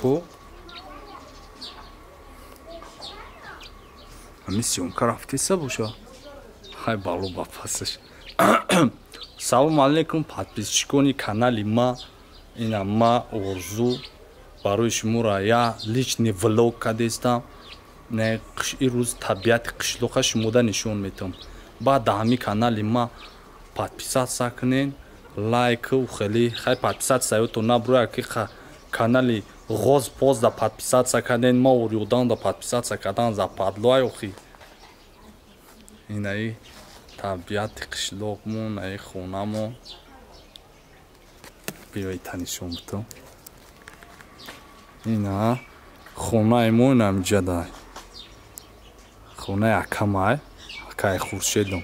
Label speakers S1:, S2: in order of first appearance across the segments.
S1: Аку ҳамин съёмка рафтеса боша. Хай бало ба пасаш. Салом алейкум подписчикони канали ма. Ина ма Орзу барои шуморо я личный влог кардестам. Не ин рӯз табиати қишлоқа шумода нишон метам. Баъд дар ҳамин канали ма подписаться кунен, лайку хеле хай подписаться ётон набурояд ки канали ғоз поз да подписаться карден, ма орёдан да подписаться кардан западлоай охи. Инаи табиати қишлоқмон, наи хонамон. Биёед та нишон бутам. Ина хонаи мо инамиҷадай. Хонаи акамай, акаи Хуршедом.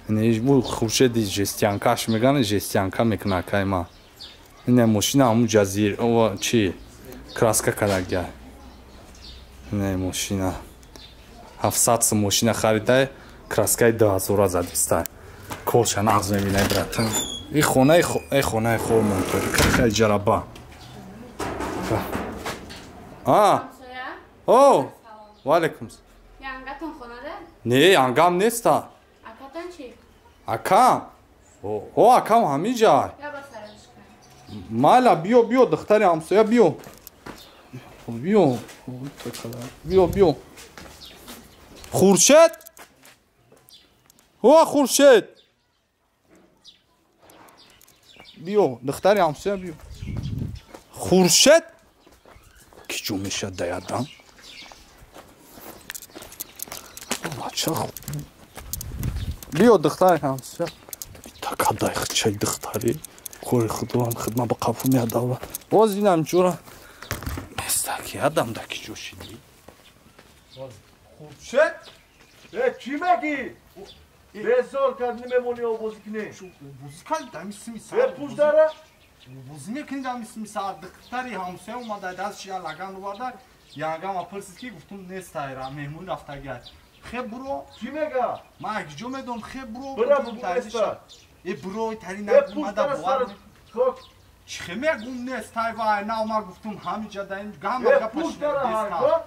S1: Ин Хуршеди жестянкаш меган, жестянка мекуна акаи ма. Ина мошина ҳамун ҷазир, о чи краска кардагия. Ина мошина 700 сом мошина харидай, краскаи 2000 задистай. Корша нағз мебинай братан. И хонаи хонаи хормон торика хай ҷараба. А? О! Ва алейкум.
S2: Янгатон хонада?
S1: Не, янгам неста.
S2: Акатон чи?
S1: Акам? О, акам ҳамин ҷай. Майла, биё, биё, духтари ҳамсоя, биё. Биё. Биё, биё. Хуршед? О, Хуршед! Биё, духтари ҳамсоя, биё. Хуршед? Ки ҷо мешад даядам? Бача. Биё, духтари ҳамсоя. Такадай хчай духтари. Кори худованд хидмат ба қафу меадава. Боз инам ҷура. Нестаки адам да ки ҷо шиди. Хуршед?
S3: Э, чӣ мегӣ? Безор кард намемонӣ обозӣ кунӣ.
S1: Обозӣ кард дами сими сар.
S3: Э, пуш дара?
S1: Обозӣ мекунӣ дами сими сар. Духтари ҳамсоя омада дастши я лаган оварда. Янгама пурсид ки гуфтум нестайра, меҳмон рафтагиай. Хе буро.
S3: Чӣ мега?
S1: Ман ки ҷо медонам, хе буро.
S3: Бира буро.
S1: Э, буро тари нагумада бовар. Чӣ мегум нестай вай, нав ма гуфтум ҳамиҷа да ин гама гапаш неста.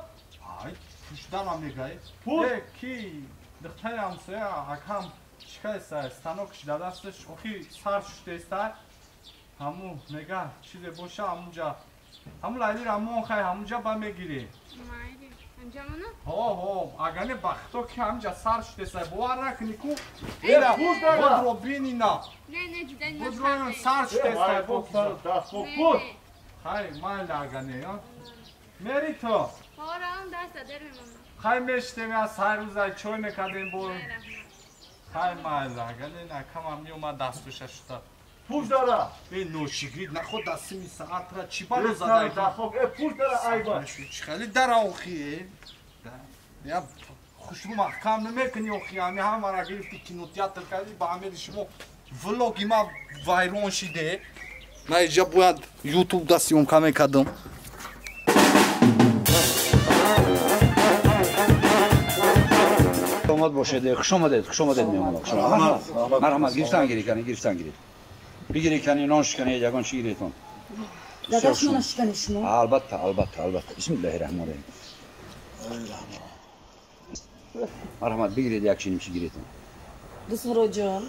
S1: Ай, пуш дара мегай. Э, ки духтари ҳамсоя акам чикайса, станокш дар дасташ, охи сар шуштеста. Ҳаму мега чизе боша ҳамунҷа. Ҳаму лайлира мон хай ҳамунҷа ба мегирӣ.
S2: Майли. Ҳамҷа мона?
S1: Ҳо, ҳо, агар не бахто ки ҳамҷа сар шуштеста, бовар накунӣ ку.
S3: Э, пуш дара.
S1: Бодро бинина.
S2: Не, не, ҷида не.
S1: Бодро сар шуштеста,
S3: пуш.
S1: Хай, майли агар не, мери то.
S2: Ҳо, раам даста дер мемонам.
S1: Хай мештем аз ҳар рӯза чой мекардем бо. Хай майли агар не, накамам меомад дастуша шута.
S3: Пуш дара.
S1: Э, ношигирд наход дастими саатра чӣ бало задай?
S3: Э, пуш дара айба.
S1: Чӣ хеле дара охи? Я хушрӯ маҳкам намекунӣ охи, ҳами ҳамара гирифти кинотеатр кардӣ ба ҳамери шумо влоги ма вайрон шиде. Ман иҷа бояд ютуб да съёмка мекардам.
S4: Омад бошед, хуш омадед, хуш омадед меҳмонҳо. Хуш омадед. Марҳамат, гирифтан гиред, кани гирифтан гиред. Бигиред кани нон шиканед, ягон чӣ гиретон.
S5: Дадаш нон шикани шумо?
S4: Албатта, албатта, албатта. Бисмиллаҳи раҳмони раҳим. Марҳамат, бигиред як чиним чӣ гиретон.
S5: Дӯстмурод ҷон,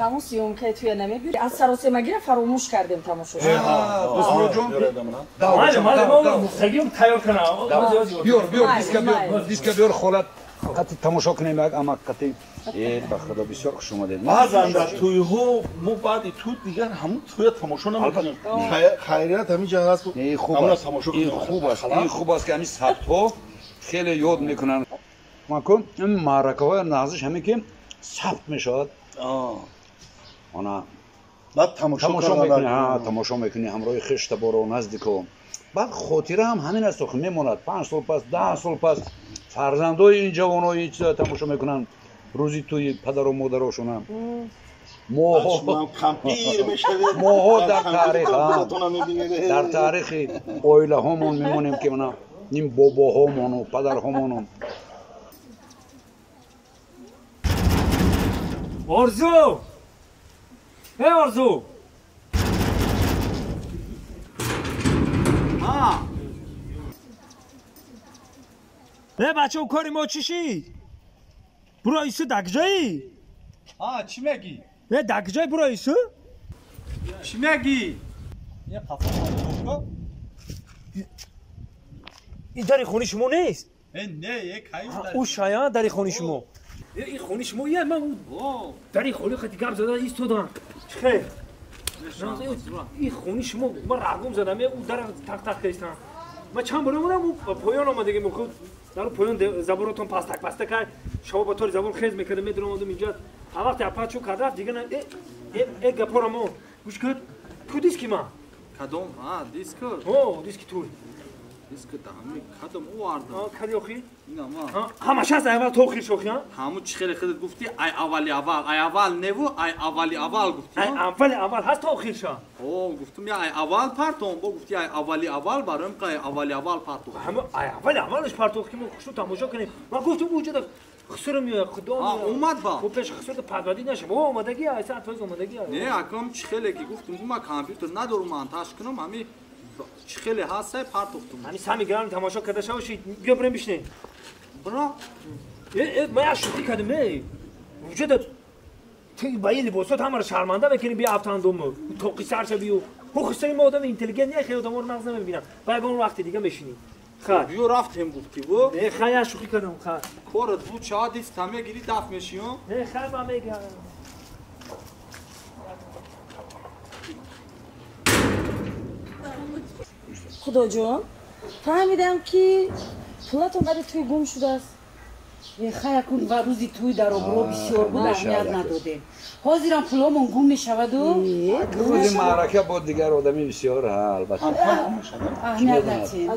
S5: ҳамун съёмкаи туя намебири? Аз саросемагира фаромӯш кардем тамошо.
S4: Дӯстмурод ҷон, биёр, биёр, диска биёр, диска биёр, холат. Қати тамошо кунем як амак қати. Э, ба худо бисёр хуш омадед.
S3: Баъзан дар тӯйҳо мо баъди тӯй дигар ҳамун тӯя тамошо намекунем. Хайрият ҳамин ҷо ҳаст.
S4: Ин хуб аст. Ин хуб аст. Ин хуб аст ки ҳамин сабтҳо хеле ёд мекунанд. Макун ин маъракаҳои нағзиш ҳамин ки сабт мешавад. Она
S3: баъд тамошо
S4: мекунӣ, тамошо мекунӣ ҳамроҳи хештаборо наздико. Баъд хотира ҳам ҳамин аст охи мемонад. 5 сол пас, 10 сол пас фарзандои ин ҷавоно ин чизо тамошо мекунанд. Рӯзи тӯи падару модарошонам. Моҳо дар таърих, дар таърихи оилаҳомон мемонем ки мана ин бобоҳомону падарҳомону.
S6: Орзу! Э, Орзу!
S1: А!
S6: Не бача кори мо чӣ шид? Буро ису дакҷоӣ?
S1: А чӣ мегӣ?
S6: Не дакҷои буро ису?
S1: Чӣ мегӣ? Я қафо мошко?
S6: Ин дари хони шумо нест?
S1: Не, е кай дар.
S6: Ӯ шая дари хони шумо. Ин хони шумо я ман дари хони хати гап зада истодам. Хе. Ин хони шумо ман рагум задам, ӯ дар тақ-тақ кардам. Ман чанд бор омадам, ӯ поён омадагӣ мехӯд. Дар поён заборотон пастак пастак кард. Шаба ба тори забор хез мекардам, медаромадам инҷа. А вақте апа чӯ кард рафт, дига э гапора мо. Гӯш кун, ку диски ман?
S1: Кадом? А, диск?
S6: О, диски туй.
S1: Диск ҳами кадом овардам?
S6: А, кади охи?
S1: Ина ма.
S6: Ҳамаш аст аввал то охир шохи, а?
S1: Ҳаму чӣ хеле худат гуфтӣ, ай аввали аввал, ай аввал неву, ай аввали аввал гуфтӣ.
S6: Ай аввали аввал ҳаст то охир ша.
S1: О, гуфтум я ай аввал партом, бо гуфтӣ ай аввали аввал бароим ка ай аввали аввал партом.
S6: Ҳаму ай аввали аввалаш партох ки мо хушу тамошо кунем. Ман гуфтум уҷа хусур меояд, худо меояд.
S1: Омад ба.
S6: Хуб пеш хусур падвадӣ нашам. О, омадагӣ, ай 100% омадагӣ.
S1: Не, акам чӣ хеле ки гуфтум, ман компютер надорум, монтаж кунам, ҳами чӣ хеле ҳаст, ай партохтум.
S6: Ҳами сами грам тамошо карда шавши, биё бирем бишнем.
S1: Бро.
S6: Э, ман як шӯхӣ кардам, э. Вуҷуда ту ба ин либосот ҳамаро шарманда мекунӣ, биё афтандуму. Тоқи сарша биё. Ху хусури мо одами интеллигент не, хеле одаморо нағз намебинам. Ба ягон вақти дига мешинӣ. Хай.
S1: Биё рафтем гуфтӣ, бо?
S6: Не, хай, як шӯхӣ кардам, хай.
S1: Корат буд, чаа дист мегирӣ, даф мешӣ, ҳо?
S6: Не, хай, ман мегирам.
S5: Худоҷон, фаҳмидам ки пулатон бари тӯй гум шудааст.
S7: Хай, акун ва рӯзи тӯй дар обрӯ бисёр буд, аҳамият надодем. Ҳозирам пуломон гум мешаваду?
S4: Рӯзи маърака бо дигар одами бисёр, албатта.
S7: Аҳамият надиҳем.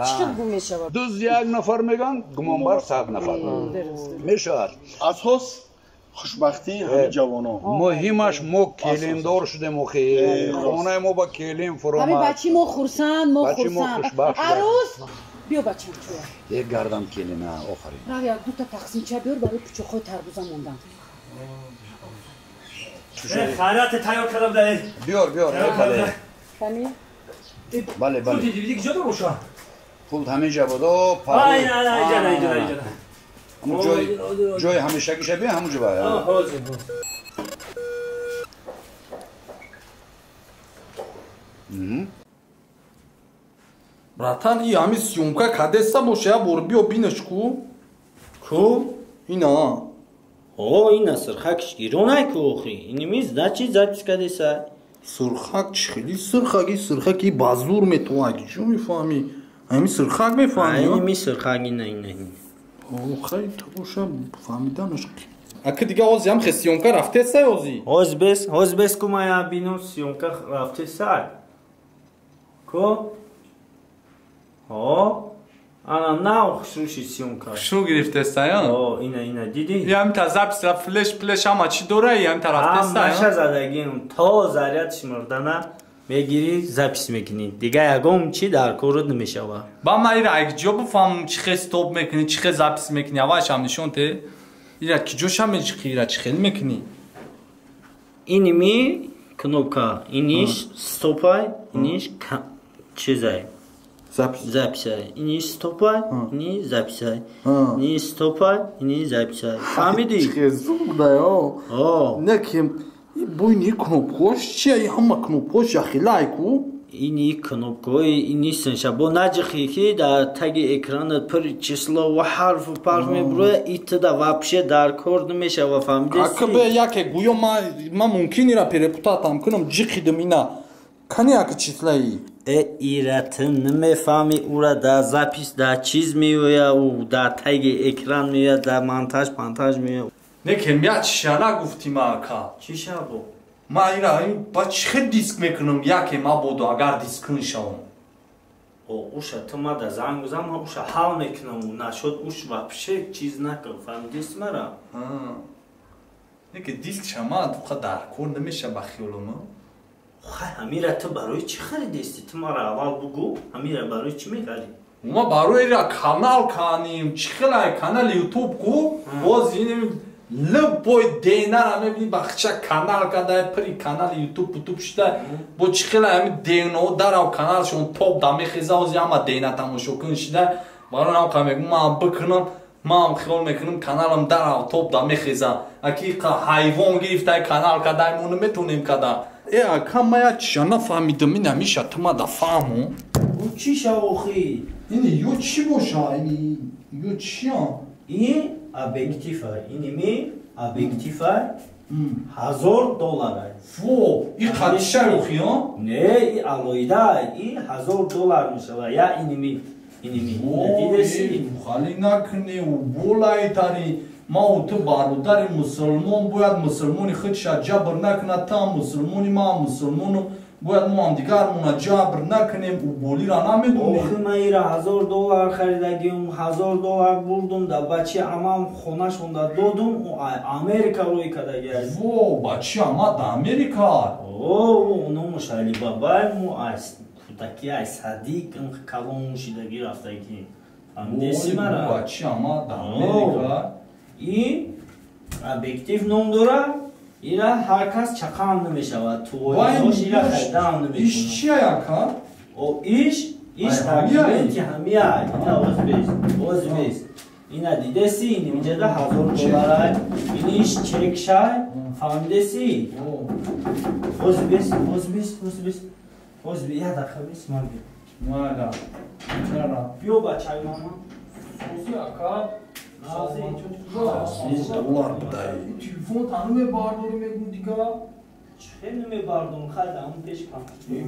S5: Чӣ хел гум мешавад?
S4: Дуз як нафар мегӯянд, гумонбар 100 нафар. Мешавад.
S3: Асос хушбахтии ҳамин ҷавонон.
S4: Муҳимаш мо келиндор шудем охи. Хонаи мо ба келин фуромад.
S7: Ҳамин бачи мо хурсанд, мо хурсанд. Арӯз биё бачам чӯя.
S4: Е гардам келина, офарин.
S7: Рав як дута тақсимча биёр барои пучоқҳои тарбуза мондан.
S6: Хайрате тайёр кардам да.
S4: Биёр, биёр.
S5: Кани?
S4: Бале, бале.
S6: Пул дидӣ куҷо боша?
S4: Пул ҳамин ҷа буд. О, паҳлӯ.
S6: Ай, на, на, инҷа, на, инҷа, инҷа.
S4: Ҳамун ҷой, ҷои ҳамешагиша бия, ҳамун ҷо ба.
S6: Ҳозир.
S1: Братан, и ҳами съёмка кадеста боша, я бор биё бинеш ку.
S8: Ку?
S1: Ина.
S8: О, ина сирхакш гиронай ку охи. Иними значит запись кадеса.
S1: Сирхак чӣ хели сирхак, и сирхак и ба зур метавад. Чӣ мефаҳмӣ? Ҳами сирхак мефаҳмӣ?
S8: Иними сирхак ина ина ина.
S1: О, хай табоша фаҳмиданаш. Аки дига ози ҳам хе съёмка рафтесай ози?
S8: Ҳоз бес, ҳоз бес ку ман я бинам съёмка рафтесай. Ку? О, ана нав хушрӯши съёмка.
S1: Хушрӯ гирифтесай, а?
S8: О, ина ина дидӣ?
S1: Ям та запись ра флеш плеш ҳама чӣ дора, ям та рафтесай.
S8: Ҳамаша задагим то заряд шимурдана мегирӣ, запись мекунӣ. Дига ягон чӣ дар корот намешавад.
S1: Ба ман ира як ҷо бифаҳмам чӣ хел стоп мекунӣ, чӣ хел запись мекунӣ, аввалшам нишон те. Ира ки ҷоша меҷиқӣ, ира чӣ хел мекунӣ?
S8: Иними кнопка, иниш стопай, иниш чизай.
S1: Запись.
S8: Записай. Иниш стопай, иниш записай. Иниш стопай, иниш записай. Фаҳмидӣ?
S1: Чӣ хел зуд дай, о.
S8: О.
S1: Не ки бо ини кнопкош чия, и ҳама кнопкош яхилай ку?
S8: Ини кнопкои инистан бо наҷихӣ ки дар таги экранат пур число ва ҳарфу парф мебурояд, итда вообще дар кор намешава, фаҳмидеси?
S1: Ака бе яке гӯё ман мумкин ира перепутатам кунам, ҷиқидим ина. Кани ака числаи?
S8: Э, ира ту намефаҳмӣ, ура дар запись дар чиз меояд, ӯ дар таги экран меояд, дар монтаж пантаж меояд.
S1: Не кем я чиша нагуфтӣ ма ака.
S8: Чӣ шабо?
S1: Ман ира ба чӣ хел диск мекунам, яке мабодо агар диск кун шавам.
S8: О, уша ту мада занг бизан, ман уша ҳал мекунам, нашуд уш вообще чиз накун, фаҳмидист мара?
S1: Не ки диск шама туқа дар кор намеша ба хиёлам.
S8: Хай, ҳамира ту барои чӣ харидести? Ту мара аввал бугӯ, ҳамира барои чӣ мехарӣ?
S1: Ма барои ира канал каним, чӣ хел ай канали ютуб ку, боз ин любой денара мебини бахча канал кадай, пири канали ютуб ютуб шуда, бо чӣ хел ами дено дарав каналшон топ да мехеза, ози ҳама дена тамошо кун шуда, Барои ҳам қа мегӯм, ман бикунам, ман хиёл мекунам каналам дар автоп да мехезам. Аки ҳайвон гирифтай канал кадай, мо наметонем када. Э, ака, ма як чиза нафаҳмидам, ин ҳамиша ту ма да фаҳму.
S8: Ӯ чӣ шав охи?
S1: Ини ё чӣ боша? Ини ё чия?
S8: Ин объектива, иними объектива $1000.
S1: Фо, и қадиша охи, а?
S8: Не, и алоида, и $1000 мешава. Я иними, иними. Дидеси?
S1: Хали накунӣ, болайтари. Ма ту бародари мусулмон, бояд мусулмони худша ҷабр накунад, та мусулмони, ма мусулмону, бояд мо ҳамдигармона ҷабр накунем, уболира намедонем.
S8: Охи, ман ира $1000 харидагиум, $1000 бурдум, да бачи амам хонашонда додум, Америка рӯй кардагиаст.
S1: Во, бачи ама да Америка?
S8: О, номаш Алибабай, мо аз кӯдаки ай садик калон шидаги рафтаги. Фаҳмидеси мара?
S1: Бачи ама да Америка?
S8: Ин объектив ном дора, ира ҳар кас чақам намешавад, туош ира харидаам намекунад.
S1: Иш чия яка?
S8: О, иш аргументи ҳамия. Ина оз бес, оз бес. Ина дидеси, ин инҷада $1000, иниш чекшай, фаҳмидеси? Оз бес, оз бес, оз бес. Оз бес, як дақиқа бес, ман бе.
S1: Майла. Чара?
S8: Биё бачаи мама.
S6: Сози ака.
S1: Доллар будай.
S6: Телефон та намебардорӣ, мегӯм дига.
S8: Чӣ намебардорам? Хайр, ҳамун пеш кам.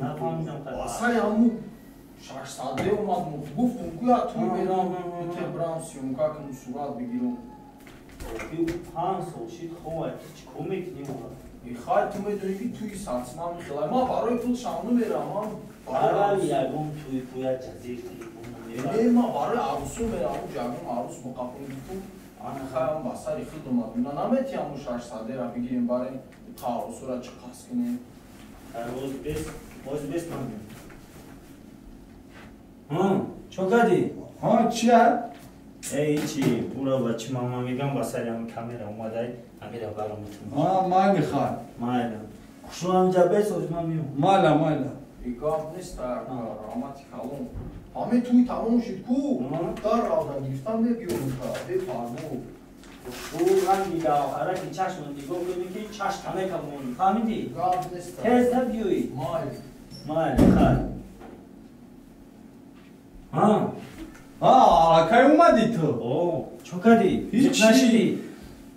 S8: Нафаҳмидам хайр.
S6: Асари ҳамун 600 омад, гуфтум гӯя туй мерам, бите брам съёмка кунам, сурат бигирам.
S8: 5 сол шид ховай, ту чӣ кор мекунӣ мо?
S6: Хайр, ту медонӣ ки туи сарсман мехелай. Ман барои пул шав намерам, ман
S8: барои ягон туи пуя ҷазир телефон намерам.
S6: Не, ман барои арӯсу мерам, ҷагон арӯс муқафон гуфтум. Хайр, ба сари худ омад. Мина наметиҳам 600-ра бигирем, барем та арӯсура чӣ қасд кунем.
S8: Хайр, оз бес, оз бес ман. Чо кардӣ?
S1: Ҳа, чия?
S8: Эй, чӣ, бура бачи мама мегам, ба сари ҳамин камера омадай, амира барам бутум.
S1: А, майли хай.
S8: Майла. Хушрӯ ҳаминҷа бес, оз ман меом.
S1: Майла, майла.
S6: И гап нест, раҳмати калон. Ҳамин туй тамом шуд ку, дар равда гирифтан мебиёрум та, бепарво.
S8: Хушрӯ ранги гавҳара ки чашмон нигоҳ кунӣ ки чашм тамекамон, фаҳмидӣ?
S6: Гап нест.
S8: Тез та биёӣ.
S6: Майли.
S8: Майли, хай. Ҳа?
S1: А, аллакай омадӣ ту?
S8: О, чо кардӣ?
S1: Ҳичи.
S8: Нашидӣ?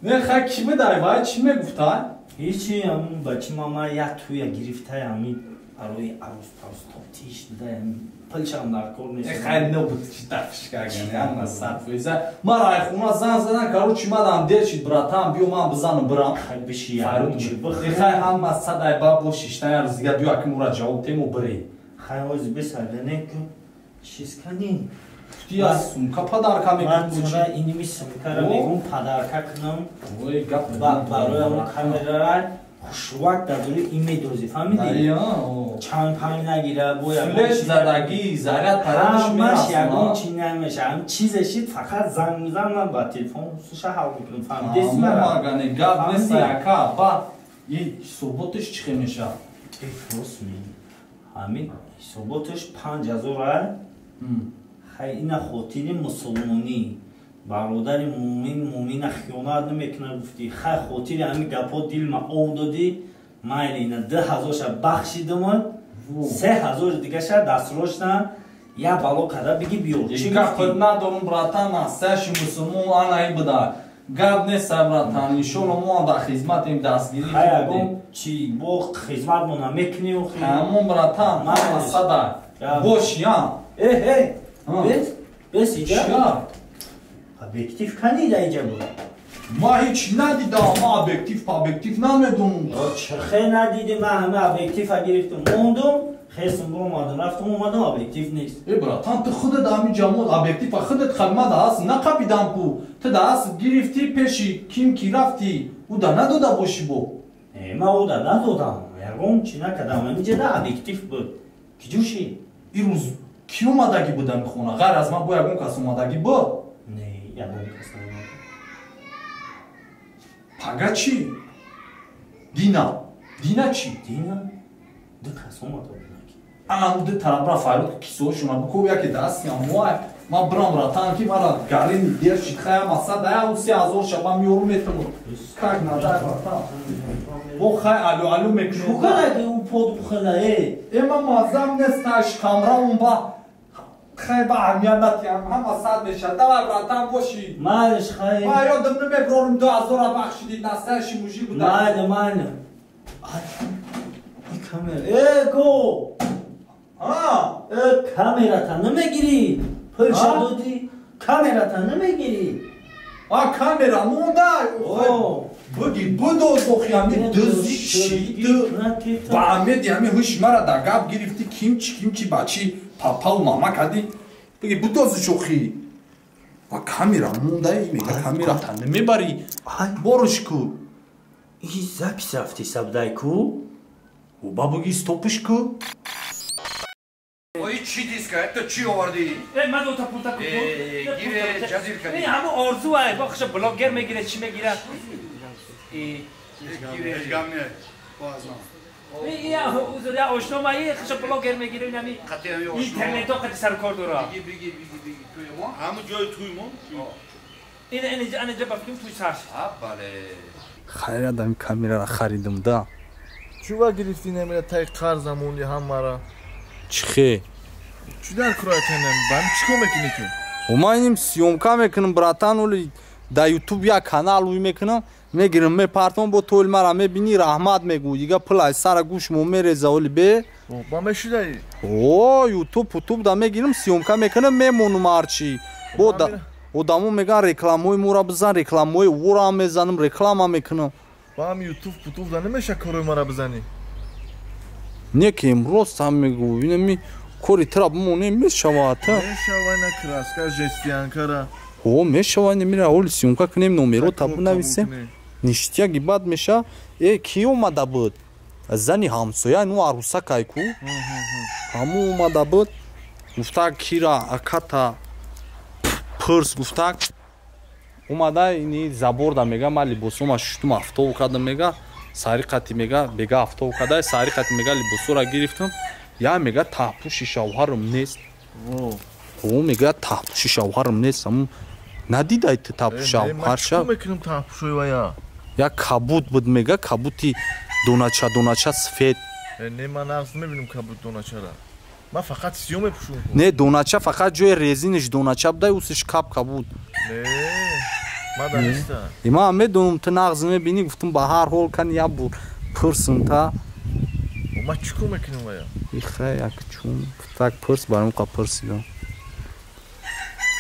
S1: Не, хай кӣ будай, вай чӣ мегуфтай?
S8: Ҳичи, ҳамун бачи мама як туя гирифтай, ҳамин барои арӯс парӯс топтиш дидай, ҳамин пулшам дар кор нест.
S1: Хай набуд чӣ тафшкагани, ҳама 100%. Ман райхона занг задан, короче, мадам дер шид, братан, биё ман бизанам бирам.
S8: Хай биши, ягон чӣ бихӯр.
S1: Хай ҳама садай ба бо шиштан як рӯз дигар биё, аки мура ҷавоб тему бирем.
S8: Хай ози бесайда не ку чиз канӣ.
S1: Ти аз сумка падарка мекунӣ?
S8: Ман чара иними сумкара мегум падарка кунам.
S1: Ой, гап
S8: барои ҳамун камерара хушрӯак дар дори ин медозӣ, фаҳмидӣ? Чанд панг нагира, бо
S1: флеш задагӣ, заряд тарадаш
S8: ҳамаш ягон чи намеша. Ҳам чизе шид, фақат занг мизанам ба телефон, суша ҳал мекунам, фаҳмидеси мара?
S1: Магане гап нест, ака, баъд и ҳисоботаш чӣ хел мешавад?
S8: Рост мегӣ. Ҳамин ҳисоботаш 5000 ай. Хай, ина хотири мусулмонӣ, бародари мӯмин мӯмина хиёнат намекунад гуфтӣ. Хай, хотири ҳамин гапҳо дилма ов додӣ, майли, ина 2000-ша бахшидумад, 3000 дигаша дастрочна я бало карда биги биёр.
S1: Чӣ гап надорум, братан, ҳастаяши мусулмон анаи буда. Гап нест, братан, иншолло мо дар хизматем, дастгирӣ.
S8: Хай, ягон чӣ бо хизматмона мекунӣ охи?
S1: Ҳамон, братан, ҳама сада. Бош, я.
S8: Э, э, бес, бес иҷа. Объектив кани да иҷа буд?
S1: Ман ҳеҷ надидам, ман объектив объектив намедонам.
S8: Чӣ надидӣ? Ман ҳама объектива гирифтам, мондум, хестум, омадам, рафтум, омадам, объектив нест.
S1: Э, братан, ту худат ҳамин ҷамоат объектива худат хадма даст нақапидам ку. Ту даст гирифтӣ пеши ким ки рафтӣ, ӯ да надода бошӣ бо.
S8: Э, ман ӯ да надодам, ягон чӣ накардам. Ҳаминҷа да объектив буд. Киҷо шид?
S1: Ирӯз кӣ омадагӣ буд ҳамин хона? Ғайр аз ман бо ягон кас омадагӣ буд?
S8: Не, ягон кас наомад.
S1: Пага чӣ? Дина. Дина чӣ?
S8: Дина? Ду кас омада буданд.
S1: Ана ду тараф ра файрод кисоҳошона бикоб, яке дасти амоай. Ман брам братан ки мара гарини дер шид хая масад ая 3000 шаба миёру метаму. Как надо братан. Бо хай алю алю мекунем.
S8: Чукара ди у под бухала э.
S1: Э ма мазам нест аш камраун ба. Хай ба аҳамият натиҳам ҳама сад мешад. Давай братан боши.
S8: Малиш хай.
S1: Ма ёдам намеброрум 2000 бахшиди настааши мужик буда.
S8: Майли майли. Ай камера. Э го.
S1: А,
S8: э камерата намегирӣ. Пулша додӣ, камерата намегирӣ.
S1: А камера монда. Буги будо дохи ами дузди чи ба амеди ами ҳуш мара да гап гирифти кимчи кимчи бачи папау мама кади. Буги будози шохи. Ва камера монда мега камерата намебарӣ. Боруш ку.
S8: И запись рафти сабдай ку?
S1: Оба буги стопуш ку.
S4: Ой, чӣ диска? Это чӣ овардӣ?
S6: Э, ман дота пулта ку.
S4: Гире, ҷазир кардӣ.
S6: Не, ҳамон орзу ай, бо хша блогер мегире, чӣ мегира? Э,
S4: гире, гам не. Бо аз ман.
S6: Я узр, я ошно ма, е хша блогер мегире, инами. Интернето қати саркор дора.
S4: Биги, биги, биги, биги, туй мо?
S3: Ҳамон ҷои туй мо?
S6: Ин ин ана ҷа бафким туй сар.
S4: А, бале.
S1: Хайр, адам камерара харидам да.
S9: Чува гирифтӣ намера тай қарза монди ҳамара?
S1: Чихе?
S9: Чӣ дар куроятанам? Бам чӣ кор мекунӣ ту?
S1: Ман иним съёмка мекунам, братан, оли дар ютуб як канал уй мекунам, мегирам, мепартам, бо тоил мара мебинӣ, раҳмат мегӯ, дига пул аз сара гӯшмо мереза, оли бе.
S9: Ба мешудаи?
S1: О, ютуб, ютуб да мегирам, съёмка мекунам, мемонам ҳарчи. Бо одамо меган рекламаҳои моро бизан, рекламаҳои ӯро мезанам, реклама мекунам.
S9: Бам ютуб, путуб да намеша корои мара бизанӣ?
S1: Не ки имрӯз ҳам мегӯ, инами кори тра бимонем мешавад.
S9: Мешава ина краска жестянкара.
S1: О, мешава ина мира оли съёмка кунем, номеро та бинависем. Ништяги бад меша. Э, ки омада буд? Зани ҳамсоя ну арӯса кайку. Ҳаму омада буд. Гуфта кира аката пурс гуфта. Омада ини заборда мега ман либосома шуштум афтов кардам мега. Сари қати мега бега афтов кадай, сари қати мега либосора гирифтам. Я мега таҳпуши шавҳарам нест. О, мега таҳпуши шавҳарам нест. Ҳамун надидай ту таҳпуши шавҳарша?
S9: Ман чӣ мекунам таҳпушои вая?
S1: Як кабут буд мега, кабути донача донача сфед.
S9: Не, ман нағз намебинам кабут доначара. Ман фақат сиё мепӯшам.
S1: Не, донача фақат ҷои резиниш донача будай, усиш кап кабут.
S9: Не, ман даниста.
S1: Ман медонам ту нағз мебинӣ, гуфтам ба ҳар ҳол кани як бур пурсам та.
S9: Ман чӣ кор мекунам вая?
S1: Ихай як чун так пурс барам қа пурсидам.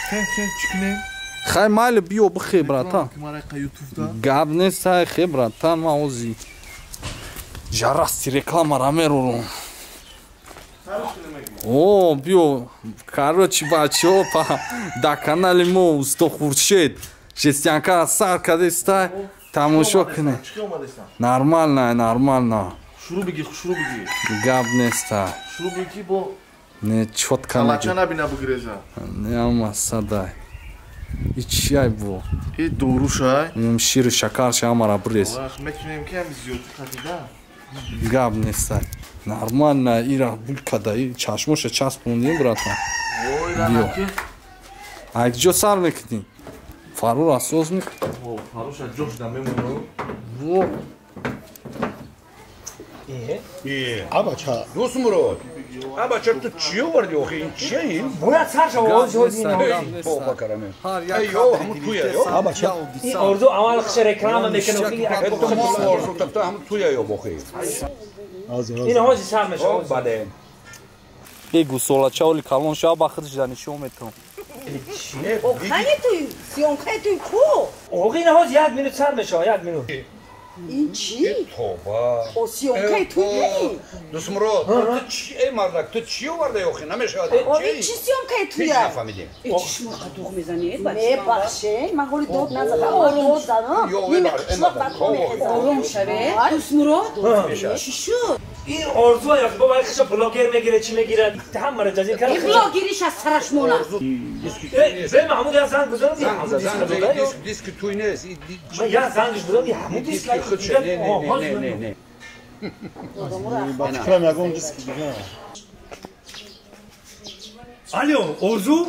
S9: Хе, хе, чӣ кунем?
S1: Хай майли биё бихе братан. Гап нест, хай хе братан, ман ози жарасти рекламара мерорум. О, биё, короче, бачаҳо, дар канали мо усто Хуршед жестянкара сар кадестай, тамошо кунед. Нормально, нормально.
S9: Шурӯъ бигӣ, шурӯъ бигӣ.
S1: Гап неста.
S9: Шурӯъ бигӣ бо
S1: Не, чётко.
S9: Калача набина бугреза.
S1: Не, ама садай. И чиай бо?
S9: И дорушай.
S1: М шири шакарша амара брез.
S9: Мекунем ки ам зиёд хатида.
S1: Гап неста. Нормально, ира булкада, и чашмоша часпондем, братан.
S9: Ой, ранаки.
S1: А ҷо сар мекунӣ? Фарур асос мекунӣ?
S9: О, фаруша ҷош да мемонам.
S1: Во.
S4: Абача, Дӯстмурод. Абача, ту чӣ овардӣ охи? Ин чия ин?
S6: Бояд сар шава, оз оз ин.
S4: Тоба караме. Эй, ё, ҳамун туя, ё.
S6: Абача. Ин орзу аввал хша реклама мекунад,
S4: охи. Ту орзу та ҳамун туя ё бохи.
S6: Ин ҳози сар мешава.
S4: Бале.
S1: Бе гусолача оли калон шава ба худаш да нишон метавон.
S7: Охани туй, съёмкаи туй ку?
S6: Охи ин ҳози як минут сар мешава, як минут.
S7: Ин чӣ?
S4: Тоба.
S7: О, съёмкаи туй кани?
S4: Дӯстмурод, ту чӣ, эй мардак, ту чӣ овардаи охи? Намешавад.
S7: О, ин чӣ съёмкаи туя?
S4: Нафаҳмидем.
S7: Э, чӣ шумо қадуғ мезанед, бача? Мебахшед, ман ҳоли дод назадам. Ман дод задам. Ними қишлоқ ба ко мехезам. Ором шавед, Дӯстмурод. Чӣ шуд?
S6: Ин орзу ай, бо вай хша блогер мегире, чӣ мегирад? Ҳамара ҷазир кард.
S7: Ин блогериш аз сараш монад.
S6: Э, бе Маҳмуд як занг бизанам, ҳамун диск дода.
S4: Диски туй нест.
S6: Ман як зангш бизанам, ҳамун диск
S4: худша. Не, не, не, не, не.
S3: Ба фикрам ягон диски дига.
S6: Алло, Орзу?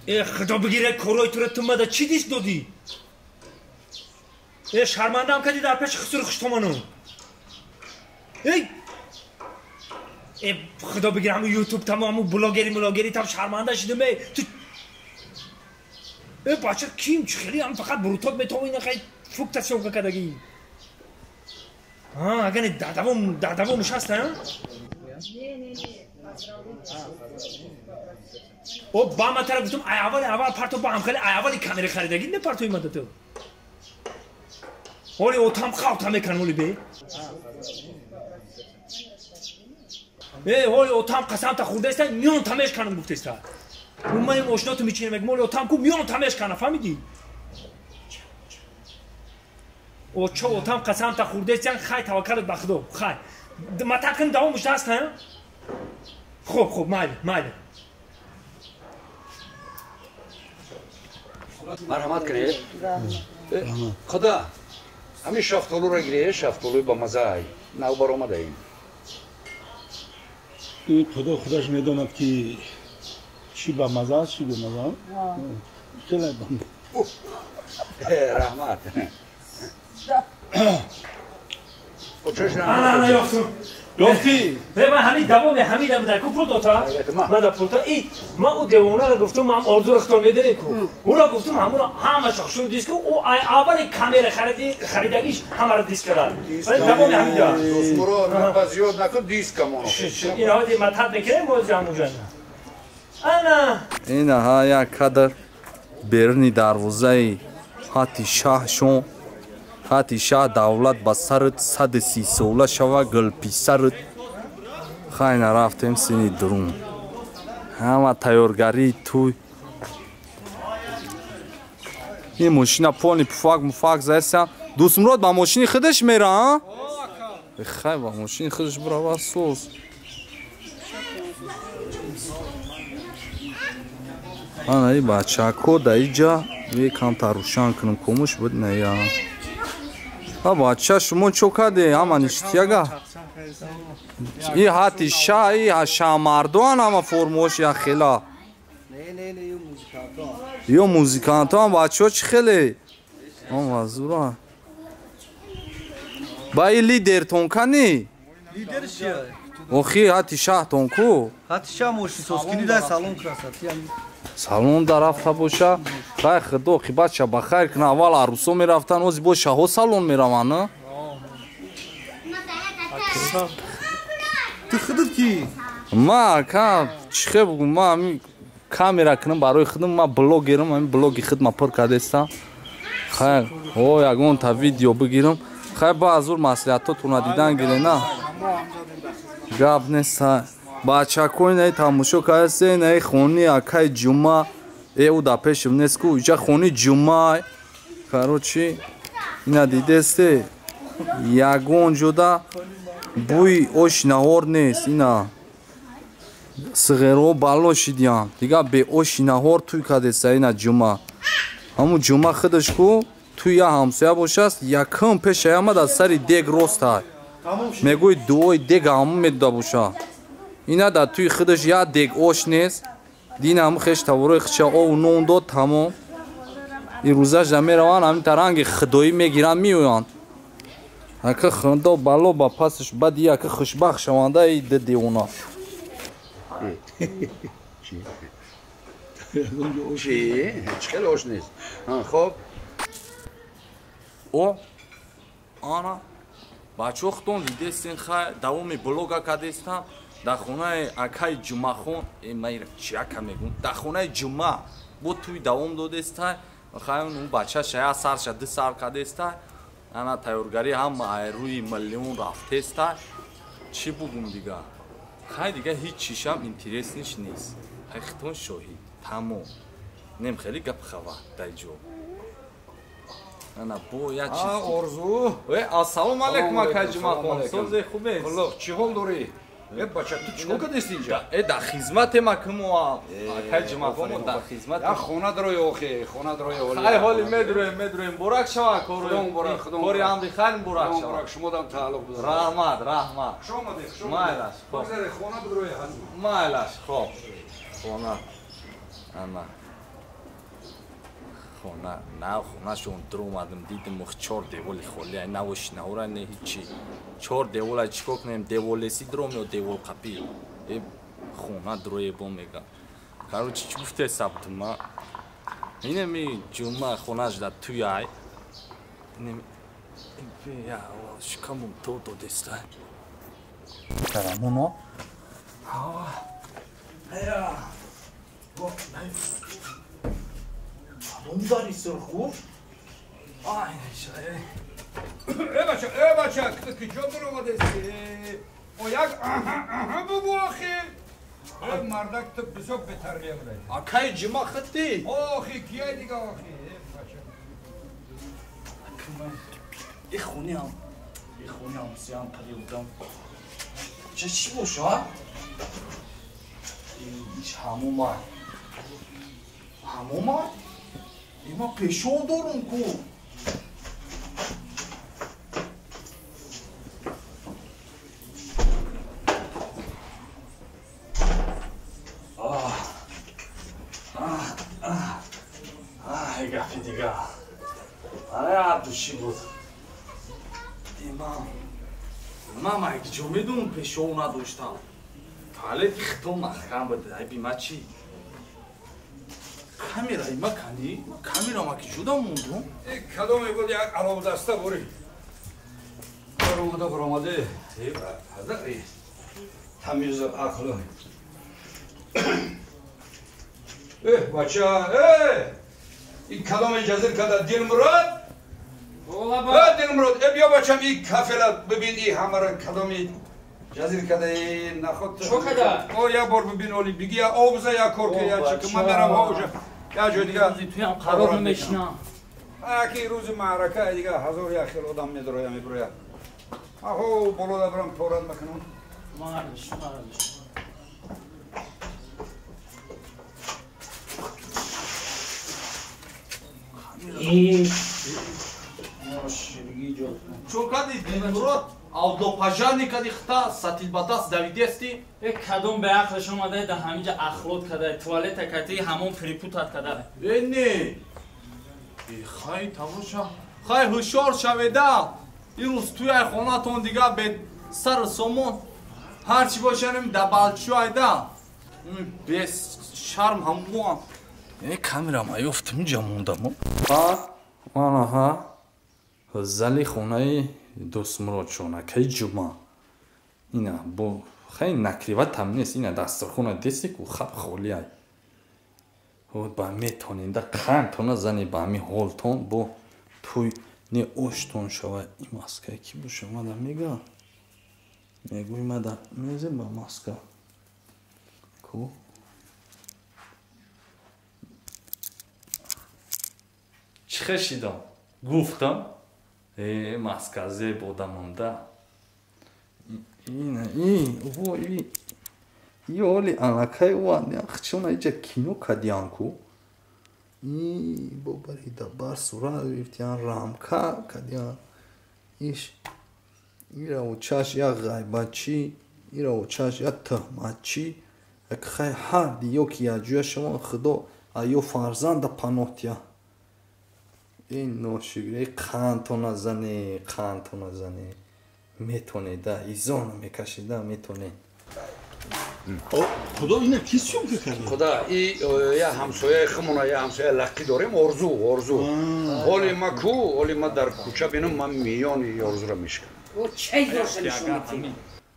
S6: Худо бигире корҳои туро ту мада чӣ диск додӣ? Шармандаам кардӣ дар пеши хусури хуштоману. Худо бигире ҳамун ютуб там ҳамун блогери мулогери там шарманда шудам. Ту бача ким чӣ хеле ҳам фақат брутот метавонӣ нахай фукта съёмка кардагӣ. Агар дар давом нишаста? О ба ма тара гуфтам ай аввали аввал парто ба ҳам хеле ай аввали камера харидагӣ не партои мада ту. Оли отам хавта мекунам оли бе. Оли отам қасамта хӯрдаиста миён тамеш канам гуфтаиста. Ман им ошноту мечинам мегӯм оли отам ку миён тамеш кана фаҳмидӣ? Очо отам қасамта хӯрдаистян хай таваккалат ба худо хай. Матат кунам давом мушта аст ҳа? Хуб хуб майли майли.
S4: Марҳамат кунед. Худо ҳамин шафтолуро гиред, шафтолуи ба мазаай. Нав баромадаем.
S3: Ин худо худаш медонад ки чӣ ба маза аст, чӣ бемаза. Хеле
S4: раҳмат.
S6: Ана ёфтум.
S3: Ёфтӣ?
S6: Ман ҳамин давоми ҳамина буда ку пул дота? Мада пулта и ман ӯ девонаро гуфтум ман орзуро хитон медонем ку. Ӯро гуфтум ҳамуро ҳамаша хушуд диск ку ӯ аввали камера харидагиш ҳамаро диск кард. Давоми ҳамида.
S4: Дӯстмурод ба зиёд накун дискамон.
S6: Инаҳо ди матат мекунем боз ҳамуҷа. Ана.
S1: Инаҳа як кадр беруни дарвозаи ҳати шаҳшон. Хати шаҳ давлат ба сарат 130 сола шава гулписарат. Хайна рафтем сини дурун. Ҳама тайёргарии туй. Ин мошина полни пуфак муфак заесам. Дӯстмурод ба мошини худаш мера, а? Хай ба мошини худаш бирава соз. Ана и бачако да иҷа камтар рӯшан кунам комуш буд ная. Бача шумо чо карде? Ҳама ништияга? И ҳати ша, и шаҳмардоан ҳама формаош яхела. Ё музикантоан бачаҳо чӣ хеле? Вазура. Ба и лидертон кани? Охи ҳати шаҳтон ку?
S10: Ҳати шаҳ мошинсозкунӣ дар салон красоти.
S1: Салон дар рафта боша. Хай худо оқибатша ба хайр кунад. Аввал арӯсо мерафтанд, ози бо шаҳо салон мераванд, на?
S10: Ту худат кӣ?
S1: Ма ка чӣ хел бугум, ма ҳамин камера кунам барои худам, ма блогерам, ҳамин блоги худ ма пур кардестам. Хайр, о ягон та видео бигирам. Хайр, ба азур маслиҳатотонро дидан гирен, на? Гап нест. Бачакои наи тамошо кардасте, наи хони акаи ҷума, ӯ дар пешам нест ку, иҷа хони ҷума. Короче, ина дидесте, ягон ҷода бӯи ош наҳор нест, ина сиғеро бало шидиян. Дигар бе оши наҳор туй кардеста ина ҷума. Ҳамун ҷума худаш ку туй я ҳамсоя бошаст, якум пеша яма дар сари дег роста. Мегӯи дуои дега ҳамун медода боша. Ина дар туи худаш як дег ош нест. Дин ҳамун хеш таворои худша ову нон дод, тамом. Ирӯзаш да мераванд, ҳамин таранги худоӣ мегиранд, меоянд. Ака худо бало ба пасаш баъд яка хушбахт шаванда и девона.
S4: Чӣ? Чӣ хеле ош нест. Хоб.
S1: О, ана бачаҳо худтон дидестен, хай давоми блога кардестам. Дар хонаи акаи ҷумъахон, майра чи ака мегӯм, дар хонаи ҷумъа бо туй давом додестай. Хай он бачаша як сарша ду сар кардестай. Ана тайёргарӣ ҳама рӯи миллион рафтестай. Чӣ бугум дигар? Хай дигар ҳеҷ чишам интересниш нест. Хай хитон шоҳид, тамом. Нем хеле гап хава дар ҷо. Ана бо як чиз.
S4: Орзу.
S1: Ассалому алайкум акаи ҷумъахон. Созе хубест?
S4: Хуллоқ, чӣ ҳол дорӣ? Бача, ту чӣ кор кардест инҷа?
S1: Дар хизмате ма кумоам. Акаи ҷумъахон дар хизмат.
S4: Я хона дорои охе, хона дорои ҳоли.
S1: Хай ҳоли медроем, медроем. Бурак шава кору.
S4: Худо муборак, худо
S1: муборак. Кори амри хайр муборак шава.
S4: Муборак, шумо дам тааллуқ дорад.
S1: Раҳмат, раҳмат.
S4: Хуш омадед, хуш омадед.
S1: Майлаш, хоб.
S4: Бигзаре хона бидрои ҳанӯз.
S1: Майлаш, хоб. Хона. Ана. Хона нав хонашон дуромадам, дидам чор деволи холӣ, навошинаҳора не ҳичи. Чор девола чикор кунем? Деволеси дуром ё девол қапӣ? Э хона дуроe бо мега. Короче, чӣ гуфте сабтума? Инеми ҷума хонаш да туяй. Инеми я шикамум то додеста. Тарамуно. Я. Кадом дари сурху? Ай, шай.
S11: Э бача, куҷо дуромадести? О як аҳа бугу охи. Э мардак ту бисёр бетарбия будаи.
S1: Акай ҷума хитти?
S11: Охи кияй дига охи. Э бача.
S1: И хонеам. И хонеам сиям париудам. Ча чӣ боша? Иш ҳамума. Ҳамума? Има пешон дорум ку. Гапи дига. Ая души буд. Имам. Мама ҷо медонам пешов надоштам. Туалети хитом маҳкам буд. Ай би ма чӣ? Камера има кани? Камера ма ки ҷуда мондум?
S11: Э кадоме буд як аловдаста бури. Баромада баромаде. Э ҳазари. Тамиз ақлу. Э бача, э! Ин кадоме ҷазир када Дилмурод? Э Дилмурод, э биё бачам ин кафела бибин и ҳамара кадоми ҷазир када наход.
S6: Чо када?
S11: О я бор бибин оли биги я обза я корке я чӣ ки ман мерам ҳа я ҷой дига
S6: туям қарор намешинам.
S11: Аки рӯзи маърака дига ҳазор як хел одам медроя меброя. Аҳо боло дабрам торат мекунам.
S6: Марш, марш.
S1: Чо кади Дилмурод? Авдопожарник кади хита сатилбатас давидести?
S6: Э кадом бе ақлаш омада да ҳаминҷа ахлот када, туалета кати ҳамон припутат када.
S1: Э не. Э хай тамоша. Хай ҳушёр шаведа. Ирӯз туяй хонатон дига бе сар сомон ҳарчи бошанем дабалчу айда. Бес шарм ҳамуам. Э камерам аёфтам инҷа мондам. Ҳа? Манаҳа. Зали хонаи Дӯстмуродшон, акаи Ҷума. Ина бо хай накриватам нест, ина дастархона дести ку хаб холӣ ай. Ба метоненда қандтона зани ба ҳамин ҳолтон бо туй не оштон шава. И маскае ки боша мада мега. Мегӯй мада мезе ба маска. Ку? Чӣ хешидам? Гуфтам. Э маска зеб одамонда. Ина и во и и оли алакай ва хчона иҷа кино кадиан ку. И бобари дабар сурат гирифтиан рамка кадиан. Иш ира очаш я ғайбатчӣ, ира очаш я тӯҳматчӣ. Як хай ҳар диё ки яҷӯя шумо худо аё фарзанда паноҳ тия. Ин ношукр, қандтона зане, қандтона зане. Метонеда, изона мекашида, метоне.
S3: Худо ина ки съёмка кард?
S4: Худо, и я ҳамсояи хумона, я ҳамсояи лаққӣ дорем, орзу, орзу. Ҳоли ма ку, ҳоли ма дар кӯча бинам, ман миёни орзуро мешикам.
S7: О чай доша нишон медиҳӣ?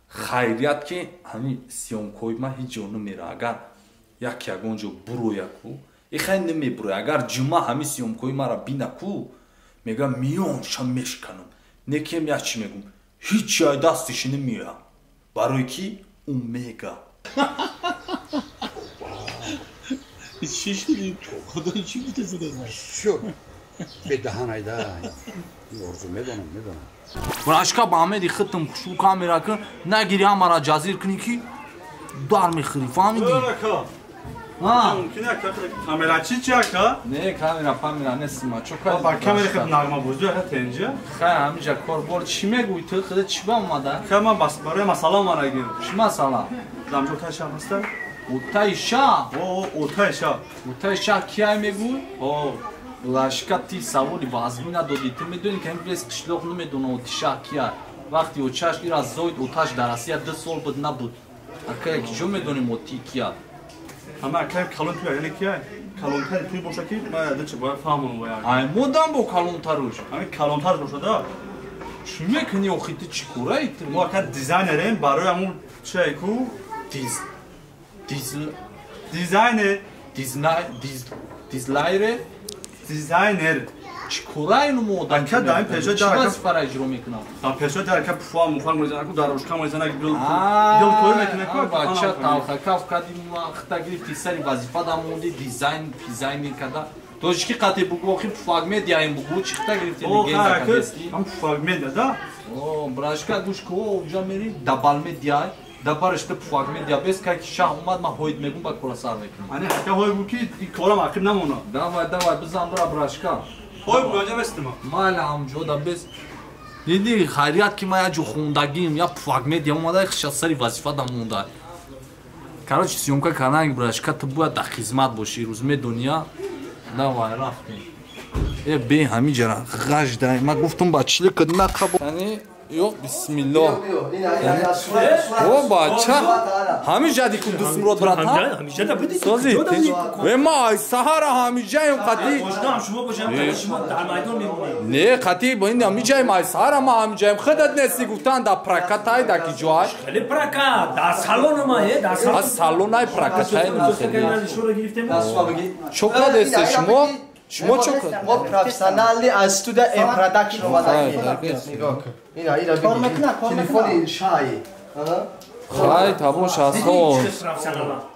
S1: Хайрият ки ҳамин съёмкаҳои ман ҳеҷ ҷо намера. Агар як ягон ҷо буроя ку, и хай намебуроя. Агар ҷума ҳамин съёмкаҳои маро бина ку, мегӯям миёнша мешканам. Некем як чӣ мегӯм, ҳеҷ ҷай дастиш намеоям. Барои ки ӯ мега.
S3: Чӣ шуд? Худо чӣ гуфта зада?
S4: Шуд. Бедаҳан айда. Орзу медонам, медонам.
S1: Рашка ба Амеди хитм хушу камера кун, нагири ҳамара ҷазир кунӣ ки дар мехӯрӣ, фаҳмидӣ?
S12: Мумкин ака камера чӣ чи ака?
S1: Не, камера памера нест ма. Чо кар?
S12: Ба камера хит нағма бозӣ ака тенҷа?
S1: Хай ҳаминҷа кор бор чӣ мегӯӣ ту? Худат чӣ ба омада?
S12: Хай ман барои масъала омадагим.
S1: Чӣ масъала?
S12: Дамҷо отаи шаҳр ҳаста?
S1: Отаи шаҳр?
S12: О, отаи шаҳр.
S1: Отаи шаҳр кияй мегӯй?
S12: О.
S1: Лашка ти саволи вазмин надодӣ. Ту медонӣ ки ҳамин вес қишлоқ намедона отиша кия. Вақти очаш ира зоид оташ дар Россия 2 сол буд набуд. Ака як ҷо медонем оти кия.
S12: Ама акай калон туя, яъне кия? Калонтари туй боша ки ма ядача бояд фаҳмонам бояд.
S1: Ай модам бо калонтаруш.
S12: Ами калонтар боша да.
S1: Чӣ мекунӣ охи ту чӣ кораи ту?
S12: Мо ака дизайнерем барои ҳамун чие ку?
S1: Диз диз
S12: дизайнер
S1: дизлайре
S12: дизайнер
S1: чӣ кораи ну модам?
S12: Ака дар пеша
S1: дар ака вазифара иҷро мекунам?
S12: Дар пеша дар ака пуфа муфа мезанад ку дар рушка мезанад дил кор мекунад ку
S1: бача талхакаф кади хита гирифти сари вазифа да монди дизайн дизайнер када тоҷики қати бугу охи пуфак медиаем бугу чӣ хита гирифти легенда кадести
S12: ҳам пуфак медиа да
S1: о брашка гӯш ку уҷа мери дабал медиай дабараш та пуфак медиа бес ка ки шаҳ омад ман ҳоид мегум ба кора сар мекунам
S12: ани ҳака ҳой бу ки ин корам ақиб намона
S1: давай давай бизан бира брашка
S12: ҳой бу анҷа бестима
S1: майла ҳамҷо да бес диди хайрият ки ман як ҷо хондагим я пуфак медиа омада хиша сари вазифа да монда. Короче съёмка кардан брашка ту бояд дар хизмат бошӣ рӯз медония. Давай рафтем. Э бе ҳамин ҷара ғаж дай ман гуфтум ба чили кад нақаб. Яъне ё бисмиллоҳ. О бача ҳамин ҷа дику Дустмурод братан.
S6: Ҳамин ҷа буди.
S1: Сози. Э ма ай саҳара ҳамин ҷаем қати.
S6: Ошнам шумо бошам шумо дар майдон мемонед.
S1: Не қати бо ин ҳамин ҷаем ай саҳара ма ҳамин ҷаем худат нести гуфтан дар прокатай да ки ҷой.
S6: Хеле прокат дар салон ма э дар салон.
S1: Аз салон ай прокатай
S6: хеле.
S1: Чо кадесте шумо? Шумо чо кад?
S10: Мо профессионали аз студия М Продакшн омадаем. Нигоҳ кун. Ина ира бигир. Телефони шаи.
S1: Хай табош аз хо.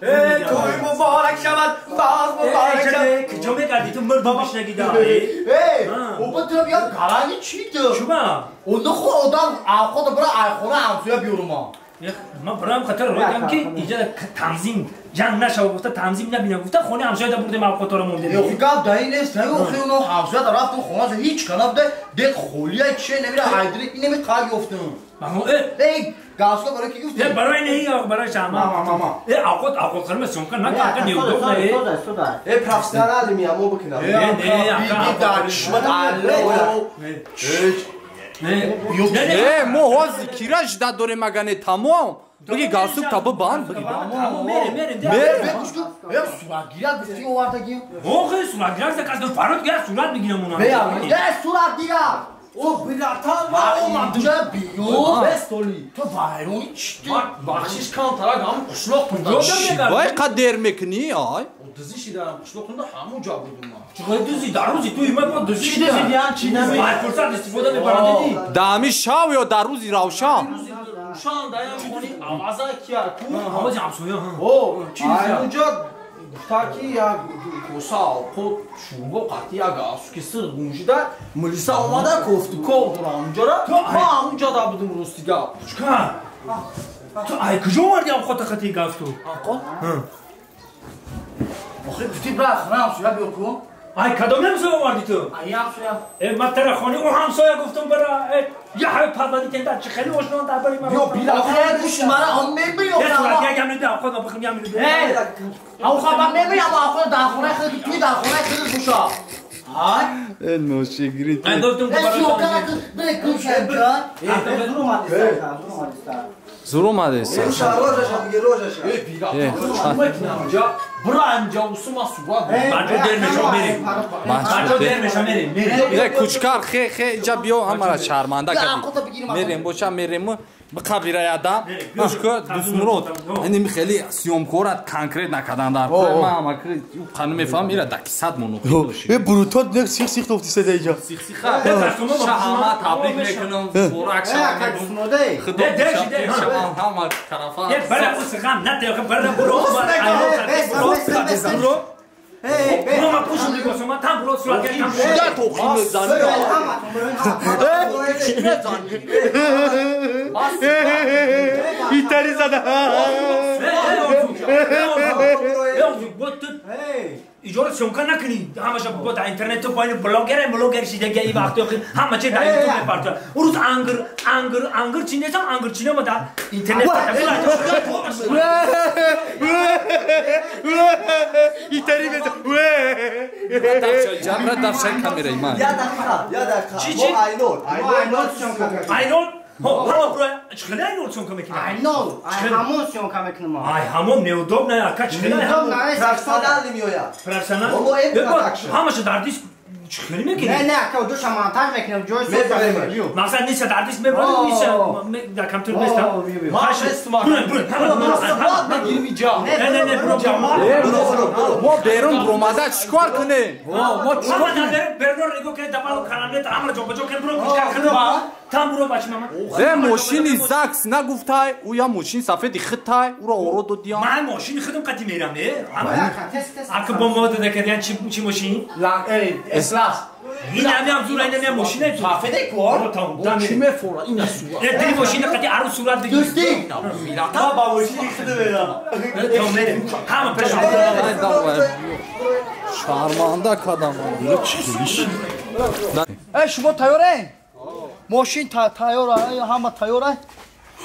S10: Э той муборак шавад, боз муборак шавад.
S6: Куҷо мегардӣ ту мурд бишнагида?
S10: Э, оба ту я гарани чӣ ту?
S6: Чуба?
S10: Онда хо одам авқота бира айхона ҳамсоя биёрма.
S6: Ман бароям хатар ройдам ки иҷа танзим ҷанг нашава гуфта танзим набинам гуфта хонаи ҳамсояда бурдем авқотаро мондем.
S10: Охи гап дар ин нест, охи оно ҳамсояда рафтум хонаша ҳеҷ ка набуда, дед холия чие намира ҳайдри инами қай ёфтум. Эй галстук барои ки гуфтӣ?
S6: Барои не барои шама. Э авқот авқот хӯрма съёмка накарда неудобно э.
S10: Э профессионали миям мо бикунам.
S6: Не
S10: дар чишмат алло.
S1: Не мо ҳозир кира жда дорем ага не тамом. Биги галстук та бибанд биги.
S6: Мерем мерем.
S10: Э суратгирак гуфтӣ овардагӣ?
S6: Охи суратгирак заказ фарод гир сурат мегирам она.
S10: Э суратгирак. О братан ва омадҷа биё. Бестоли. Ту вайрони чӣ?
S13: Бахшиш кам тарак ҳам қишлоқ тунда.
S1: Вай қадер мекунӣ ай?
S13: Дузӣ шидарам қишлоқ тунда ҳамон ҷо будум ман.
S6: Чӣ дузӣ? Дар рӯзи туи ман бо дузӣ.
S10: Чӣ дузӣ диям чӣ нами?
S6: Вай фурсат истифода мебарам дидӣ?
S1: Дар ҳамин шав ё дар рӯзи равшан?
S13: Равшан дар ям хони аваза кия ку?
S6: Авази ҳамсоя.
S13: О, чӣ дузӣ? Гуфта ки як коса алқот шӯрбо қатъи як галстуки сир гунжида милиса омада кофтуков дора ҳамунҷора ман ҳамунҷа да будум рости гап.
S6: Чикар? Ту ай куҷо оварди авқота қатъи галстук?
S13: Авқот?
S10: Охи гуфтӣ бира хона ҳамсоя биё ку?
S6: Ай кадом ҳамсоя оварди ту?
S10: Ай ҳамсоя.
S6: Э ман тара хони ӯ ҳамсоя гуфтум бира я ҳай падвади кенда чӣ хеле ошно дар бари ман.
S10: Ё бира гӯш мара он мебиё.
S6: Э сурат як минут авқот ма бихӯрам як минут.
S10: Э авқот ман мебиям авқот дар хонаи худ туи дар хонаи худ боша. Ай
S1: Э ношигри.
S6: Ай гуфтум
S10: Э съёмка бира гӯш
S1: Зур омадест.
S13: Э бира бира инҷа усума сурат.
S6: Бачо дер мешав мерем. Бачо дер мешав мерем.
S1: Э кучкар хе хе инҷа биё ҳамара шарманда кади. Мерем боша мерем бақабира ядам. Гӯш ку Дустмурод. Ин хеле съёмкора конкрет накардан дар. Ман ҳама қану мефаҳмам ира даки сад моно.
S10: Э брутот не сих сих тофти седа инҷа.
S1: Сих сиха. Шаҳама табрик мекунам. Муборак шава.
S6: Худо
S1: ҳама тарафа.
S6: Э бара усғам на те бара буро. Буро. Буро ма пӯшум либосо ма там буро сурат гирифтам.
S1: Шуда тохи мезанӣ.
S10: Итари зада.
S6: иҷора съёмка накунӣ ҳамаша бо дар интернет ту байни блогер блогер шидаги и вақти охир ҳама чи дар ютуб мепартоя. Урӯз ангир ангир ангир чиндесам ангир чинама дар интернет.
S12: Итари
S1: ҷабра дафшай камераи ман.
S10: Я дақиқа, я дақиқа.
S6: Чи чи?
S10: Айнол. Айнол съёмка мекунем.
S6: Айнол? Ҳама бро чӣ хеле айнол съёмка мекунем?
S10: Айнол, ай ҳамон съёмка мекунем.
S6: Ай ҳамон неудобно, ака чӣ хеле
S10: неудобно, профессионал меояд.
S6: Профессионал? Ҳамаша дар диск чӣ хеле мекунем?
S10: Не, не, ака душа монтаж мекунем, ҷои мебарем.
S6: Мақсад ниса дар диск мебарем, ниса дар компютер нестам. Бурен, бурен,
S13: мегирим иҷа.
S6: Не, не, не, бро,
S1: мо берун буромада чӣ кор кунем?
S6: Мо чӣ кор кунем? Берун нигоҳ кунед, давалу каналет ҳамаро ҷобаҷо кунем, бро, кучкар кунем. Там буро бачи мама.
S1: Э мошини Закс нагуфтай, ӯ я мошини сафеди хитай, ӯро оро додиям.
S6: Ман мошини худам қати мерам, э? Ака бо мо дода кардиан чи мошин?
S13: Эслас.
S6: Ин ҳамиам зура, ин ҳамиам мошина.
S13: Сафеде кор? Чӣ мефора? Ина сура.
S6: Э дили мошина қати ару сурат бигир.
S10: Дӯстӣ.
S6: Ма ба мошини худам мерам. Ҳама пеш.
S1: Шарманда кадам.
S10: Э шумо тайёред? Мошин тайёр, ҳама тайёр,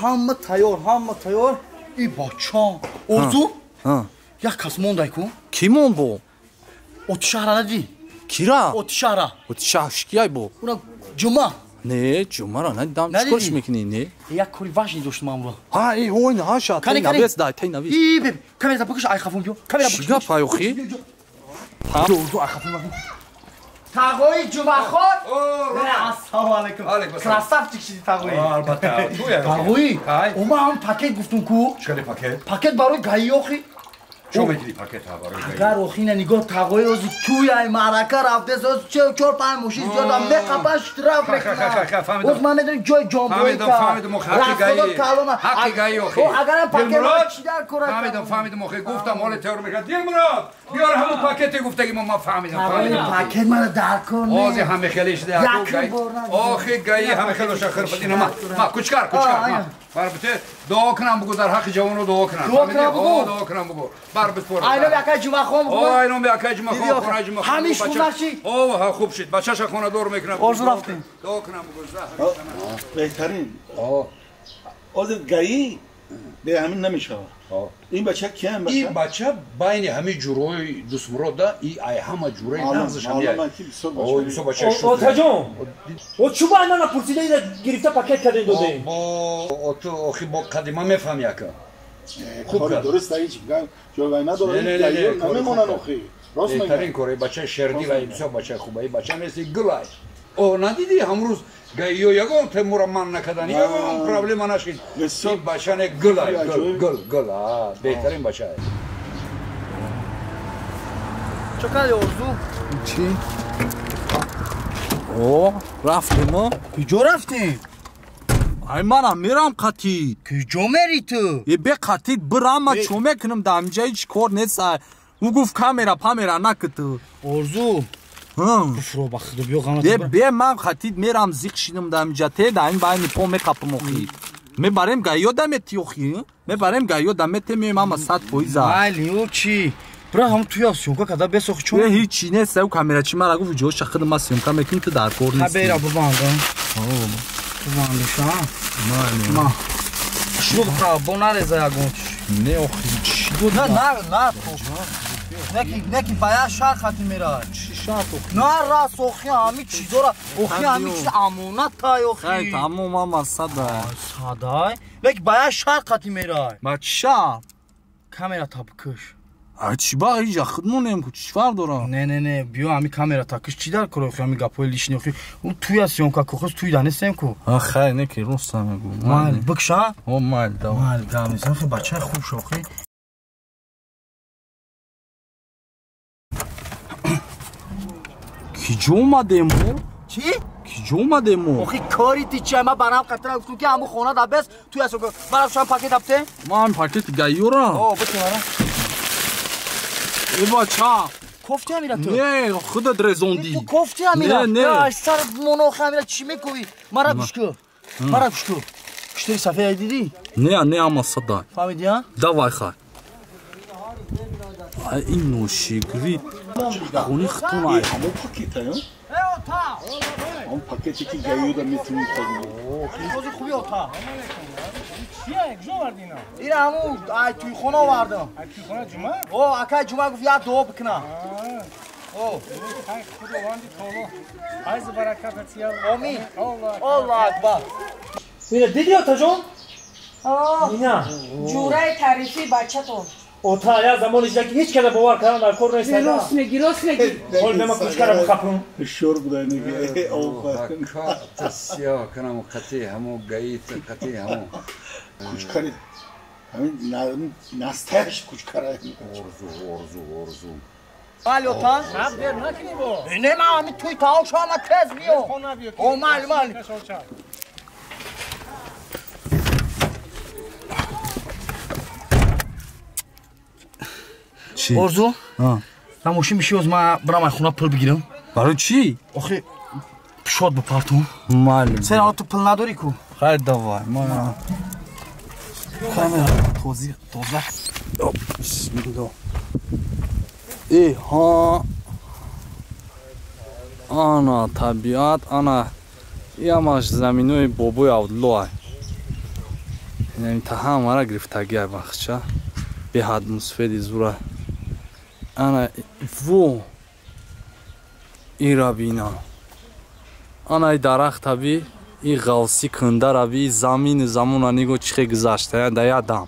S10: ҳама тайёр, ҳама тайёр. И бача, Орзу? Як кас мондай ку?
S1: Ки монд бо?
S10: Отишаҳра надидӣ?
S1: Кира?
S10: Отишаҳра.
S1: Отишаҳр кияй бо?
S10: Уна Ҷума.
S1: Не, Ҷумаро надидам. Чӣ корш мекунӣ, не?
S10: Як кори важный доштам амро.
S1: Ҳа, э, ой, наша, тай навес, дай, тай навес.
S10: И, беб, камера бикаш, ай хафун биё. Камера бикаш.
S1: Чӣ гап, ай охи?
S10: Орзу, ай хафун биё. Тағои Ҷумъахон. Ассалому алайкум. Красавчик шиди тағои.
S11: Албатта.
S10: Тағои. Ома ҳам пакет гуфтум ку.
S11: Чӣ хеле пакет?
S10: Пакет барои гаи охи.
S11: Чо мекунӣ пакет барои гаи?
S10: Агар охина нигоҳ тағои ози туй ай маърака рафтес оз чор панҷ мошин зиёдам меқапан штраф мекунам. Оз ман медонам ҷои ҷонбоӣ
S11: фаҳмидам, фаҳмидам ҳаққи гаи. Ҳаққи гаи охи.
S10: Агарам пакет чӣ дар кора?
S11: Фаҳмидам, фаҳмидам охи. Гуфтам ҳоли тайёр мекард. Дилмурод, биёр ҳамон пакете гуфтаги мо ман фаҳмидам, фаҳмидам.
S10: Пакет мана дар кор не.
S11: Ози ҳаме хеле шуда. Охи гаи ҳаме хеле шахр бадина ма. Ма кучкар, кучкар. Ма. Барбите дуо кунам бугу дар ҳаққи ҷавоно дуо кунам.
S10: Дуо кунам бугу.
S11: Дуо кунам бугу. Бар бипор.
S10: Айном якай Ҷумъахон бугу.
S11: Айном якай Ҷумъахон, хона Ҷумъахон.
S10: Ҳамиш хона чӣ?
S11: О, хуб шид. Бачаша хонадор мекунам.
S10: Орзу рафтем.
S11: Дуо кунам бугу.
S3: Беҳтарин. Озир гаи бе ҳамин намешавад. Ин бача киям бача?
S4: Ин бача байни ҳамин ҷурҳои Дӯстмурода и ай ҳама ҷураи нағзаш ҳамия. О, бисёр бача шуд.
S6: Отаҷон, о чӯ ба ман напурсида ина гирифта пакет кардем додем?
S4: Бо оту охи бо қадима мефаҳми ака.
S3: Хуб дуруст ҳеҷ ҷой вай надорад. Намемонанд охи. Рост мегӯяд.
S4: Беҳтарин кор бача шердил ай бисёр бача хуб ай бача нест гулай. О, надидӣ ҳамрӯз гаиё ягон темура ман накардан, ягон проблема нашид. Ин бача не гулай, гул, гул, гул, беҳтарин бача.
S10: Чо кардӣ Орзу?
S1: Чӣ? О, рафтем мо?
S10: Куҷо рафтем?
S1: Ай манам мерам қатид.
S10: Куҷо мери ту?
S1: Е бе қатид бирам, ман чо мекунам дар ҳамҷа ҳеҷ кор нест. Ӯ гуфт камера памера накуту.
S10: Орзу, Куфро ба худо биё ғамат.
S1: Е бе ман хатид мерам зиқ шидам дар ҳамҷа те дар ин байни по меқапам охи. Мебарем гаё дамети охи. Мебарем гаё дамете меем ҳама 100%.
S10: Майли ӯ чӣ? Бира ҳам туя съёмка када бесохи чун.
S1: Е ҳеҷ чӣ нест, ӯ камерачи мара гуфт ҷоша худ ма съёмка мекунӣ ту дар кор нестӣ.
S10: Ха бера бубанда. Бубандиша.
S1: Майли.
S10: Ма. Шуд қа бо нареза ягон чӣ.
S1: Не охи чӣ буд?
S10: На на на. Неки неки ба як шаҳр хати меравад.
S1: Чӣ шаҳр охи?
S10: На рас охи ҳами чизора охи ҳами чиз амонатай охи.
S1: Хай тамом ҳама садай.
S10: Садай? Леки ба як шаҳр хати меравад.
S1: Ба чӣ шаҳр?
S10: Камера та бикаш.
S1: Ай чӣ ба инҷа худ монем ку чӣ фарқ дорад?
S10: Не не не биё ҳами камера та киш чӣ дар кор охи ҳами гапҳои лишний охи. Ӯ туя съёмка ку хуз туй данестем ку.
S1: А хай не ки роста мегӯ.
S10: Майли бикша?
S1: О майли давай.
S10: Майли гап нест. Охи бачаи хуб шохи.
S1: Киҷо омадем мо?
S10: Чӣ?
S1: Киҷо омадем мо?
S10: Охи кори ти чи? Ман барам қатра гуфтум ки ҳамун хона да бес туй аст. Барам шуам пакет апте?
S1: Ман пакети гаёра.
S10: О, бити мара.
S1: Э бача.
S10: Кофти амира ту?
S1: Не, худат резондӣ.
S10: Ту кофти амира?
S1: Не, не.
S10: Ай сар монохи амира чӣ мекӯвӣ? Мара гӯш ку. Мара гӯш ку. Штери сафед дидӣ?
S1: Не, не ама садай.
S10: Фаҳмидӣ, а?
S1: Давай хай. Ин ношигрӣ хони хитон ай.
S3: Ҳамон пакета ё? Ҳамон пакете ки гаёда метавонӣ хӯрӣ.
S10: Ҳозир хуби ота. Чия, куҷо оварди ина? Ина ҳамун ай туйхона овардам.
S6: Ай туйхона ҷума?
S10: О, акай ҷума гуфт як дуо бикунам. О,
S6: хай худованди таоло файзу бараката тия.
S10: Омин. Аллоҳу акбар.
S6: Ина диди отаҷон? Ина.
S5: Ҷураи тарифи бачатон.
S6: Ота, я замони шуда ки ҳеҷ када бовар кардан дар кор нест.
S5: Рост меги, рост меги.
S6: Ҳол мема кучкара бихапам.
S3: Ҳушёр будай меги.
S11: Офарин. Сиёҳ кунам қати ҳамо гаит қати ҳамо.
S3: Кучкари ҳамин настаяш кучкара.
S11: Орзу, орзу, орзу.
S10: Майли ота?
S6: Шаб дер накунӣ бо.
S10: Не, ман ҳамин туй таом шава ман тез биём. О, майли, майли. Орзу? Ман мошин миши оз ман бирам ай хона пул бигирам.
S1: Барои чӣ?
S10: Охи пишот бипартум.
S1: Майли.
S10: Сен ҳоло ту пул надорӣ ку?
S1: Хайр, давай. Ман камера тоза тоза. Бисмиллоҳ. Э, ҳа. Ана табиат, ана ямаш заминои бобои Абдулло ай. Инами та ҳамара гирифтагӣ ай бахча. Беҳад мусфеди зура. Ана во ира бина. Ана и дарахта би, и ғалси кандара би, и замини замона ниго чихе гузашта, да ядам.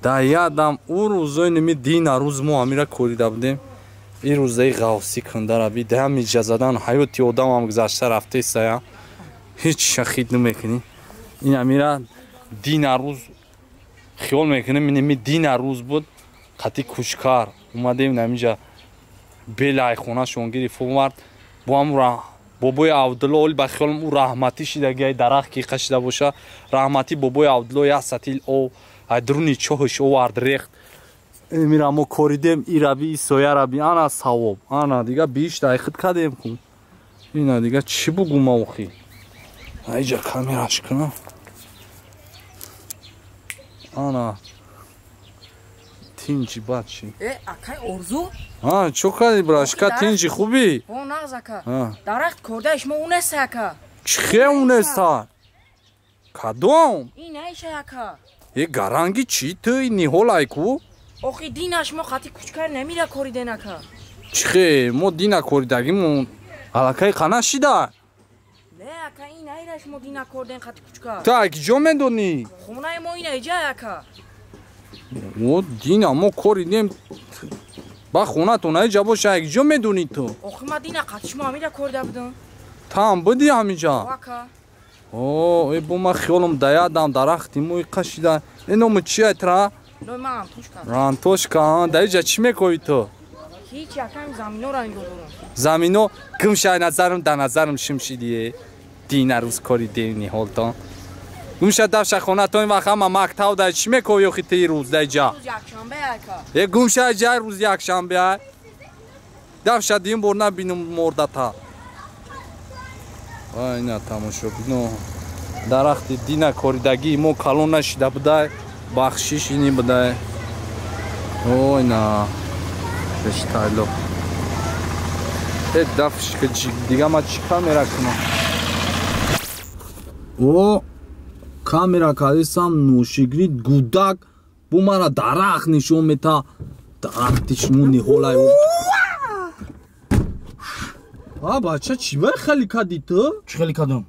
S1: Да ядам, ӯ рӯзои ними дина рӯз мо амира корида будем. И рӯзаи ғалси кандара би, да миҷа задан ҳаёти одамам гузашта рафтесая. Ҳеҷ шахид намекунӣ. Ин амира дина рӯз хиёл мекунем, инами дина рӯз буд, қати кушкар омадем намиҷа белай хонашон гирифт овард. Бо ҳам бобои Абдулло оли ба хиёлам ӯ раҳматӣ шидаги ай дарахт ки қашида боша, раҳматӣ бобои Абдулло як сатил об ай дуруни чоҳиш овард рехт. Мира мо коридем ираби сояраби ана савоб, ана дига бишт ай хид кадем ку. Ина дига чӣ бугум охи? Айҷа камераш кунам. Ана тинҷи бачи.
S5: Э, акай Орзу?
S1: А, чо кади брашка тинҷи хуби?
S5: О, нағз ака. Дарахт кордаи шумо унеста ака.
S1: Чихе унеста? Кадом?
S5: Ин айша ака.
S1: Э, гаранги чӣ ту ниҳол ай ку?
S5: Охи дина шумо қати кучкар намира кориден ака.
S1: Чихе, мо дина коридагимон аллакай қана шида?
S5: Не ака, ин айра шумо дина корден қати кучкар.
S1: Ту ай киҷо медонӣ?
S5: Хонаи мо ин айҷа ака.
S1: О, дина мо коридем ба хонатон айҷа боша, ай киҷо медонӣ ту?
S5: Охи ма дина қати шумо ҳамира корида будам.
S1: Таам будӣ ҳамиҷа?
S5: Ака.
S1: О, э бо ма хиёлам даядам дарахти мо қашида. Э номи чи ай тра?
S5: Номи ман Антошка.
S1: Антошка, дар иҷа чӣ мекоӣ ту?
S5: Ҳеҷ акам заминоро нигоҳ дорам.
S1: Замино гум шай назарам да назарам шимшидие. Дина рӯз кори дени ҳолтон. Гум ша давша хонатон вақт ҳама мактаб дар чӣ мекоӣ охи ти рӯз дар иҷа?
S5: Рӯз якшанбе ака.
S1: Э гум шай ҷай рӯз якшанбе ай. Давша дим бор набинам мордата. Ай ина тамошо бино. Дарахти дина коридагии мо калон нашида будай. Бахшиш ини будай. Ой на. Бештайло. Э дафш ки дига ма чӣ камера кунам? О, камера кадисам ношигри гудак бу мара дарахт нишон мета. Дарахти шумо ниҳолай. А бача чӣ бай хеле кади ту?
S10: Чӣ хеле кадам?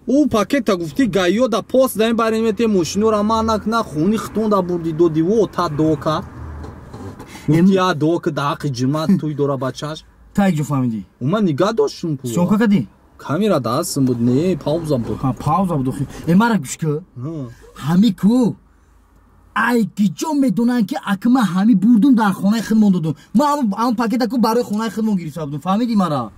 S1: Ӯ пакета гуфти гаё да пост даим барем мете мошинора ман накна хони хитон да бурди доди во та дока. Гуфти я дока да ҳаққи ҷима туй дора бачаш.
S10: Та як ҷо фаҳмидӣ?
S1: Ӯ ман нигаҳ доштум ку.
S10: Съёмка кардӣ?
S1: Камера дастам буд, не, пауза буд.
S10: Ҳа, пауза буд охи. Э мара гӯш ку. Ҳами ку ай киҷо медонанд ки ака ман ҳами бурдум дар хонаи худмон додум. Ман ҳамон пакета ку барои хонаи худмон гирифта будум. Фаҳмидӣ мара?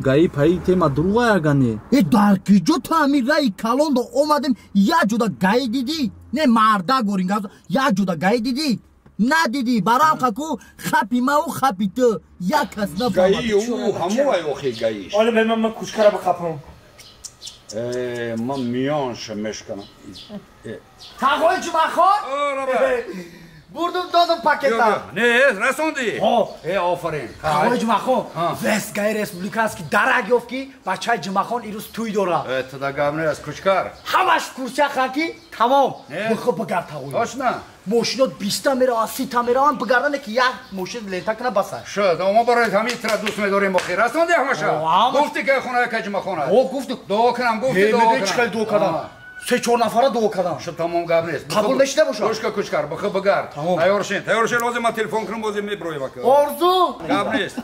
S1: Гаи паи тема дурӯға ягане.
S10: Э дар киҷо ту ҳами раи калондо омадем як ҷода гаи дидӣ? Не марда горин як ҷода гаи дидӣ? Надидӣ. Барам хаку хапи мау хапи ту як кас нафаҳмад.
S11: Гаи ӯ ҳамо ай охи гаиш.
S6: Оли бе ман кучкара бихапам.
S11: Э ман миёнша мешканам.
S10: Тағои Ҷумъахон? Бурдум додум пакета.
S11: Не, расонди. Э, офарин.
S10: Ҳавои Ҷумъахон, Вестгаи республиканский дарак ёфт ки бачаи Ҷумъахон ирӯз тӯй дорад.
S11: Э, туда гап нест, кучкар.
S10: Ҳамаш курсия хан ки тамом. Бихо бигард тағои.
S11: Точно?
S10: Мошинот 20-та мераванд, 30-та мераванд, бигардане ки як мошин лента кана баса.
S11: Шуд, мо барои ҳамин тра дӯст медорем охир. Расонди ҳамаша? Гуфти ки хонаи ка Ҷумъахон аст.
S10: О, гуфти.
S11: Дуо кунам, гуфти дуо кунам.
S10: Чӣ хел дуо кардам? 3-4 нафара дуо кардам.
S11: Шуд, тамом гап нест.
S10: Қабул мешида бошад?
S11: Гӯш кучкар, бихо бигард. Тайёр шин, тайёр шин, лозим ман телефон кунам, бозим меброем ака.
S10: Орзу!
S11: Гап нест.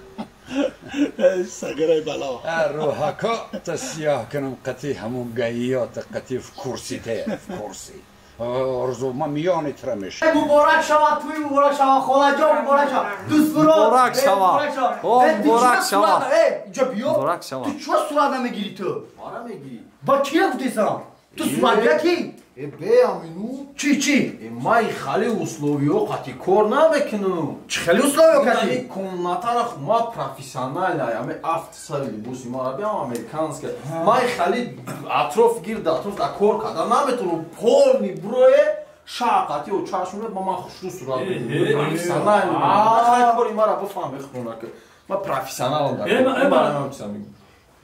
S3: Сагараи бало.
S4: Рӯҳако та сиёҳ кунам қати ҳамун гаиёта қати в курси те, в курси. Орзу, ман миёни тра мешавам.
S10: Муборак шавад, тӯй муборак шавад, холаҷон муборак шавад, дӯстмурод
S1: муборак шавад. О, муборак шавад.
S10: Э, инҷо биё.
S1: Муборак шавад.
S10: Ту чура сурат намегирӣ ту?
S13: Мара мегирӣ.
S10: Ба кия гуфтесам? Ту суратгира ки?
S13: Э, бе амину.
S10: Чӣ, чӣ?
S13: Э, ман хеле условиё қати кор намекунам.
S10: Чӣ хеле условиё қати?
S13: Ин комнатара ма профессионал ами афт сари либоси мара биам американска. Ман хеле атроф гирд атроф да кор карда наметавонам. Полный брое шақати о чашм ба ман хушрӯ сурат мегирам. Профессионал. Хай кори мара бифаҳм бихона ки ман профессионалам дар.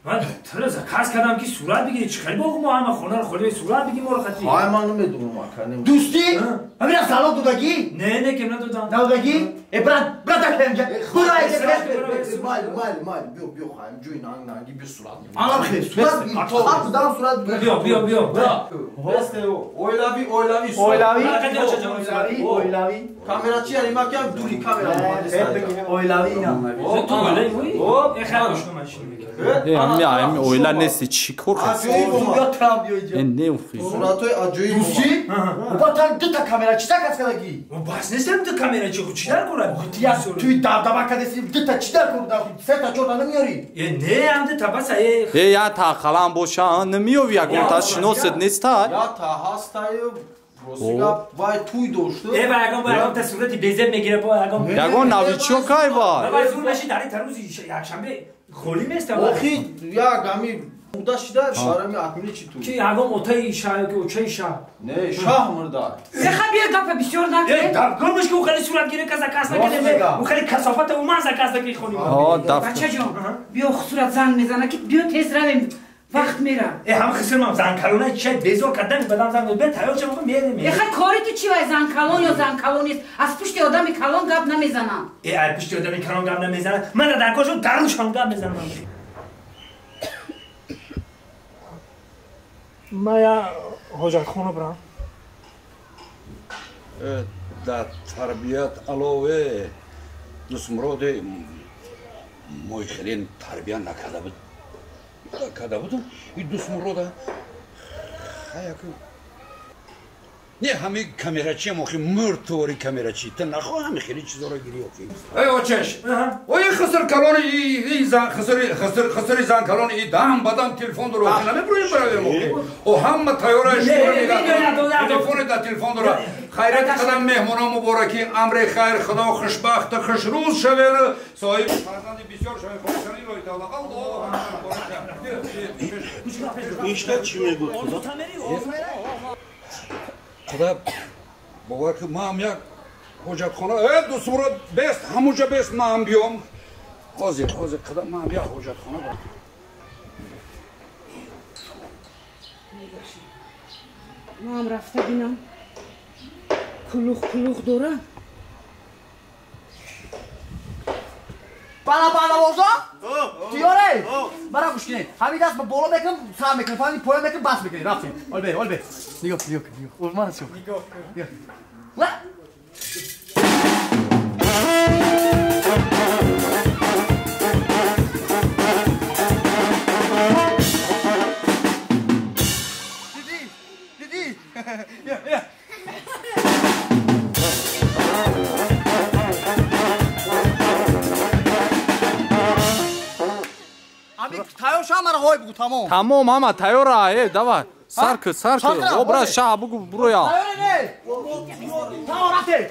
S6: Ман туро заказ кардам ки сурат бигирӣ. Чӣ хел боғ мо ҳама хонаро холӣ сурат бигирӣ моро хати?
S13: Ҳай, ман намедонам ака.
S10: Дӯстӣ? Ҳамина залог додагӣ?
S6: Не, не, кем надодам.
S10: Надодагӣ? Э, брат, брат, дакенҷа. Бура,
S13: Майли, майли, майли, биё, биё, хайм, ҷои нанг, нанги, биё сурат.
S10: Алам хел, сурат бигир. Хат додам сурат бигир.
S6: Биё, биё, биё.
S13: Бесте, ойлави, ойлави.
S10: Ойлави? Ойлави.
S13: Камерачи, яъне ма кам дури камера.
S10: Ойлави ина.
S6: Ту ойлави? Э, хайр, ошно ман шино мекунам.
S1: Ами оила нести чӣ кор
S10: кардӣ?
S1: Не уфи.
S13: Суратҳои аҷоиб.
S10: Дӯстӣ? Ба тан дута камера чӣ заказ кардагӣ?
S6: Бас нестам ду камера чӣ чӣ дар кора?
S10: Туи дабдаба кардеси дута чӣ дар кор? Сета чорта намеёрӣ?
S6: Э, не, ам дута баса э.
S1: Э, я та қалам боша, намеёви ягон та шиносет неста?
S13: Я та ҳастаю. Рости гап, вай туй дошт.
S6: Э, ва ягон ва ягон та сурати безеб мегира бо ягон.
S1: Ягон новичок ай вай.
S6: Вай зур наши дар тарӯзи якшанбе холӣ местам.
S13: Охи як ами мурда шида шарами акмини чӣ ту?
S6: Ки ягон отаи шаҳ ё ки очаи шаҳ?
S13: Не, шаҳ мурда.
S7: Эха биё гапа бисёр накунед.
S6: Э, дар гомш ки ӯ хеле сурат гире ка заказ накардем. Ӯ хеле касофата ӯ ман заказ накарди хоним.
S7: Бачаҷон, биё сурат занг мезана ки биё тез равем. Вақт мера.
S6: Э, ҳам хисрмам занкалона чай безор кардан бадам занг бе тайёр шам мерем.
S7: Эха кори ту чӣ вай занкалон ё занкалон нест? Аз пушти одами калон гап намезанам.
S6: Э, аз пушти одами калон гап намезанам. Ман дар кошо дарушам гап мезанам.
S14: Ман я ҳоҷатхона бирам.
S4: Дар тарбият алове дӯстмуроде мои хеле тарбия накарда буд. Карда будам и дӯстмурода хаяку не ҳами камерачиам охи мурд товари камерачи та нахоҳ ҳами хеле чизоро гирӣ охи.
S11: Эй, очеш, ои хиср калони и хисри зан калони и дам бадам телефон дора охи намеброем баравем охи. О ҳама тайёра телефоне да телефон дора. Хайрат қадам меҳмоно мубораки амри хайр худо хушбахт хушрӯз шавед соҳиби фарзанди бисёр шавед худошон илоҳи таоло аллоҳ
S3: Ишта чӣ мегӯд худо?
S4: Худо бовар ки ман як ҳоҷатхона э дӯстмурод бест ҳамуҷа бест ман биём. Ҳозир ҳозир қадам ман як ҳоҷатхона барам.
S7: Ман рафта бинам. Кулух кулух дора.
S10: Бана бана боза? Тиёре? Мара гӯш кунед. Ҳамин даст ба боло мекунам, сар мекунам, фаҳмидӣ, поён мекунам, бас мекунем. Рафтем. Ол бе, ол бе. Нигоҳ, нигоҳ, нигоҳ. Мана чӣ.
S14: Нигоҳ.
S10: Ва? Диди, диди. Я, я. Тайёр шав мара ҳой бугу тамом.
S1: Тамом ҳама тайёра э давай. Сар ки, сар ки. О брат шаҳ бугу буроя.
S10: Тайёре не. Тамом рафтем.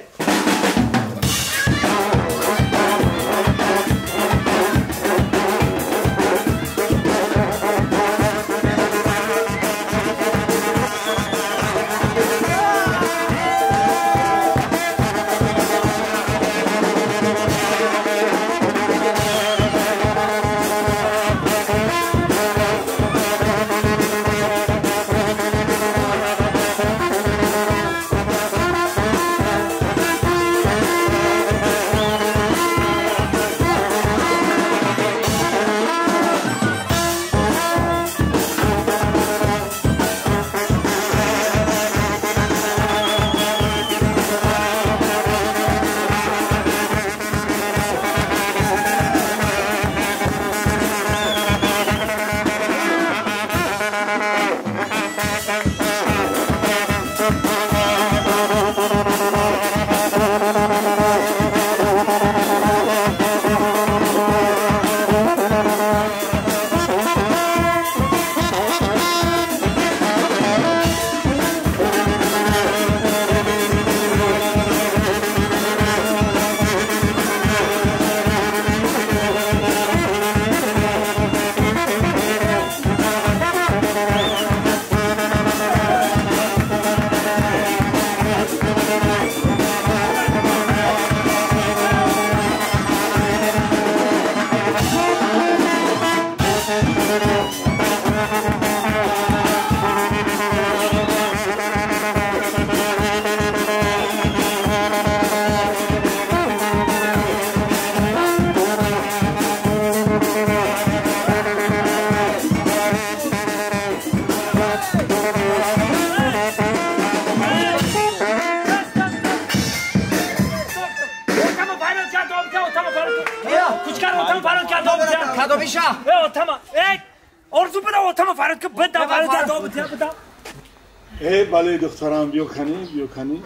S3: Э бале духтарам биё кани, биё кани.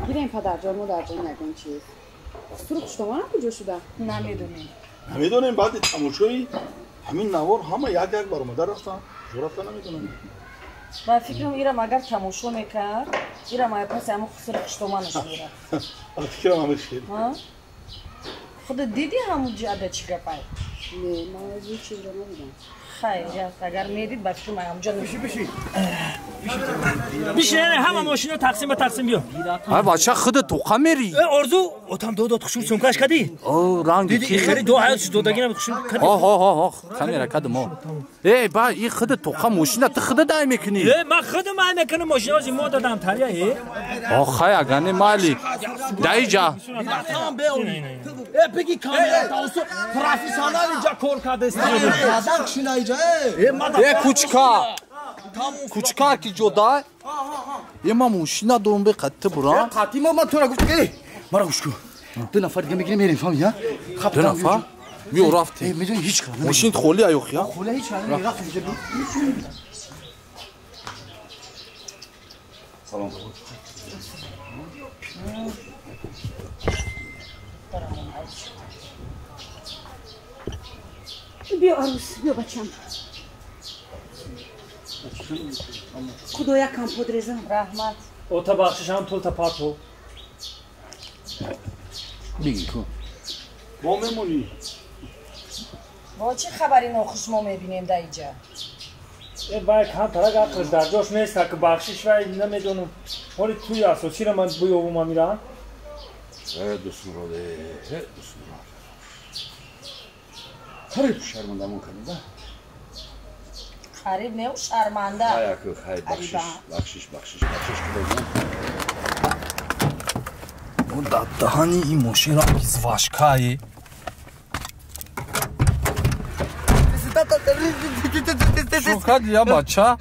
S7: Гирем падарҷон, модарҷон ягон чиз. Сурух шумо куҷо шуда?
S5: Намедонем.
S3: Намедонем, баъди тамошои ҳамин навор ҳама як як баромада рафтан. Куҷо рафта намедонам.
S5: Ман фикрам ирам агар тамошо мекард, ирам ай паси ҳамон хусури хуштоманаш мерафт.
S3: Ман фикрам ҳамин хел.
S5: Худо диди ҳамун ҷада чӣ гапай?
S7: Не, ман аз ин чизро надидам.
S5: Хайр, агар медид ба фикрам ҳамҷо
S6: биши. Биши, ҳама мошино тақсим ба тақсим биё.
S1: Ай бача худо тоқа мери.
S6: Э Орзу, отам дод хушур сумкаш кади?
S1: О, ранги
S6: ки. Хеле ду ҳаёт додагина хушур кади.
S1: О, о, о, камера кадам о. Э, ба и худо тоқа мошина ту худо дай мекуни.
S6: Э, ман худо ман мекунам мошино зи мо додам тария э.
S1: О, хай агане мали. Даиҷа.
S13: Э, беги камера таусу профессионал иҷа кор кардест. Казак шина иҷа.
S1: Э, кучка. Кучка ки ҷода? Е ман мошина дорум бе қатти бурам.
S10: Қатти ма ман тура гуфт э мара гӯш кун. Ду нафар дига мегирем мерем фаҳмӣ я?
S1: Ду нафар? Биё рафтем.
S10: Э медонӣ ҳеҷ кар.
S1: Мошин холи аёх я?
S10: Холи ҳеҷ кар рафтем иҷа.
S4: Салом.
S7: Биё арӯс, биё бачам. Худоя компот резам.
S5: Раҳмат.
S6: Ота бахшишам пул та парту.
S4: Биги ку.
S3: Мо мемонӣ.
S5: Бо чӣ хабари нохуш мо мебинем дар иҷа?
S6: Э вай камтарак ақлш дар ҷош нест, ак бахшиш вай намедонам. Ҳоли туи асосиро ман биёвум амира.
S4: Э Дӯстмурод, э Дӯстмурод. Қариб шармандамон кардӣ, да?
S5: Қариб не, шарманда.
S4: Хай аку, хай бахшиш, бахшиш, бахшиш, бахшиш кудоҷон.
S1: Дар даҳани ин мошин ранги звашкае. Чо кади я бача?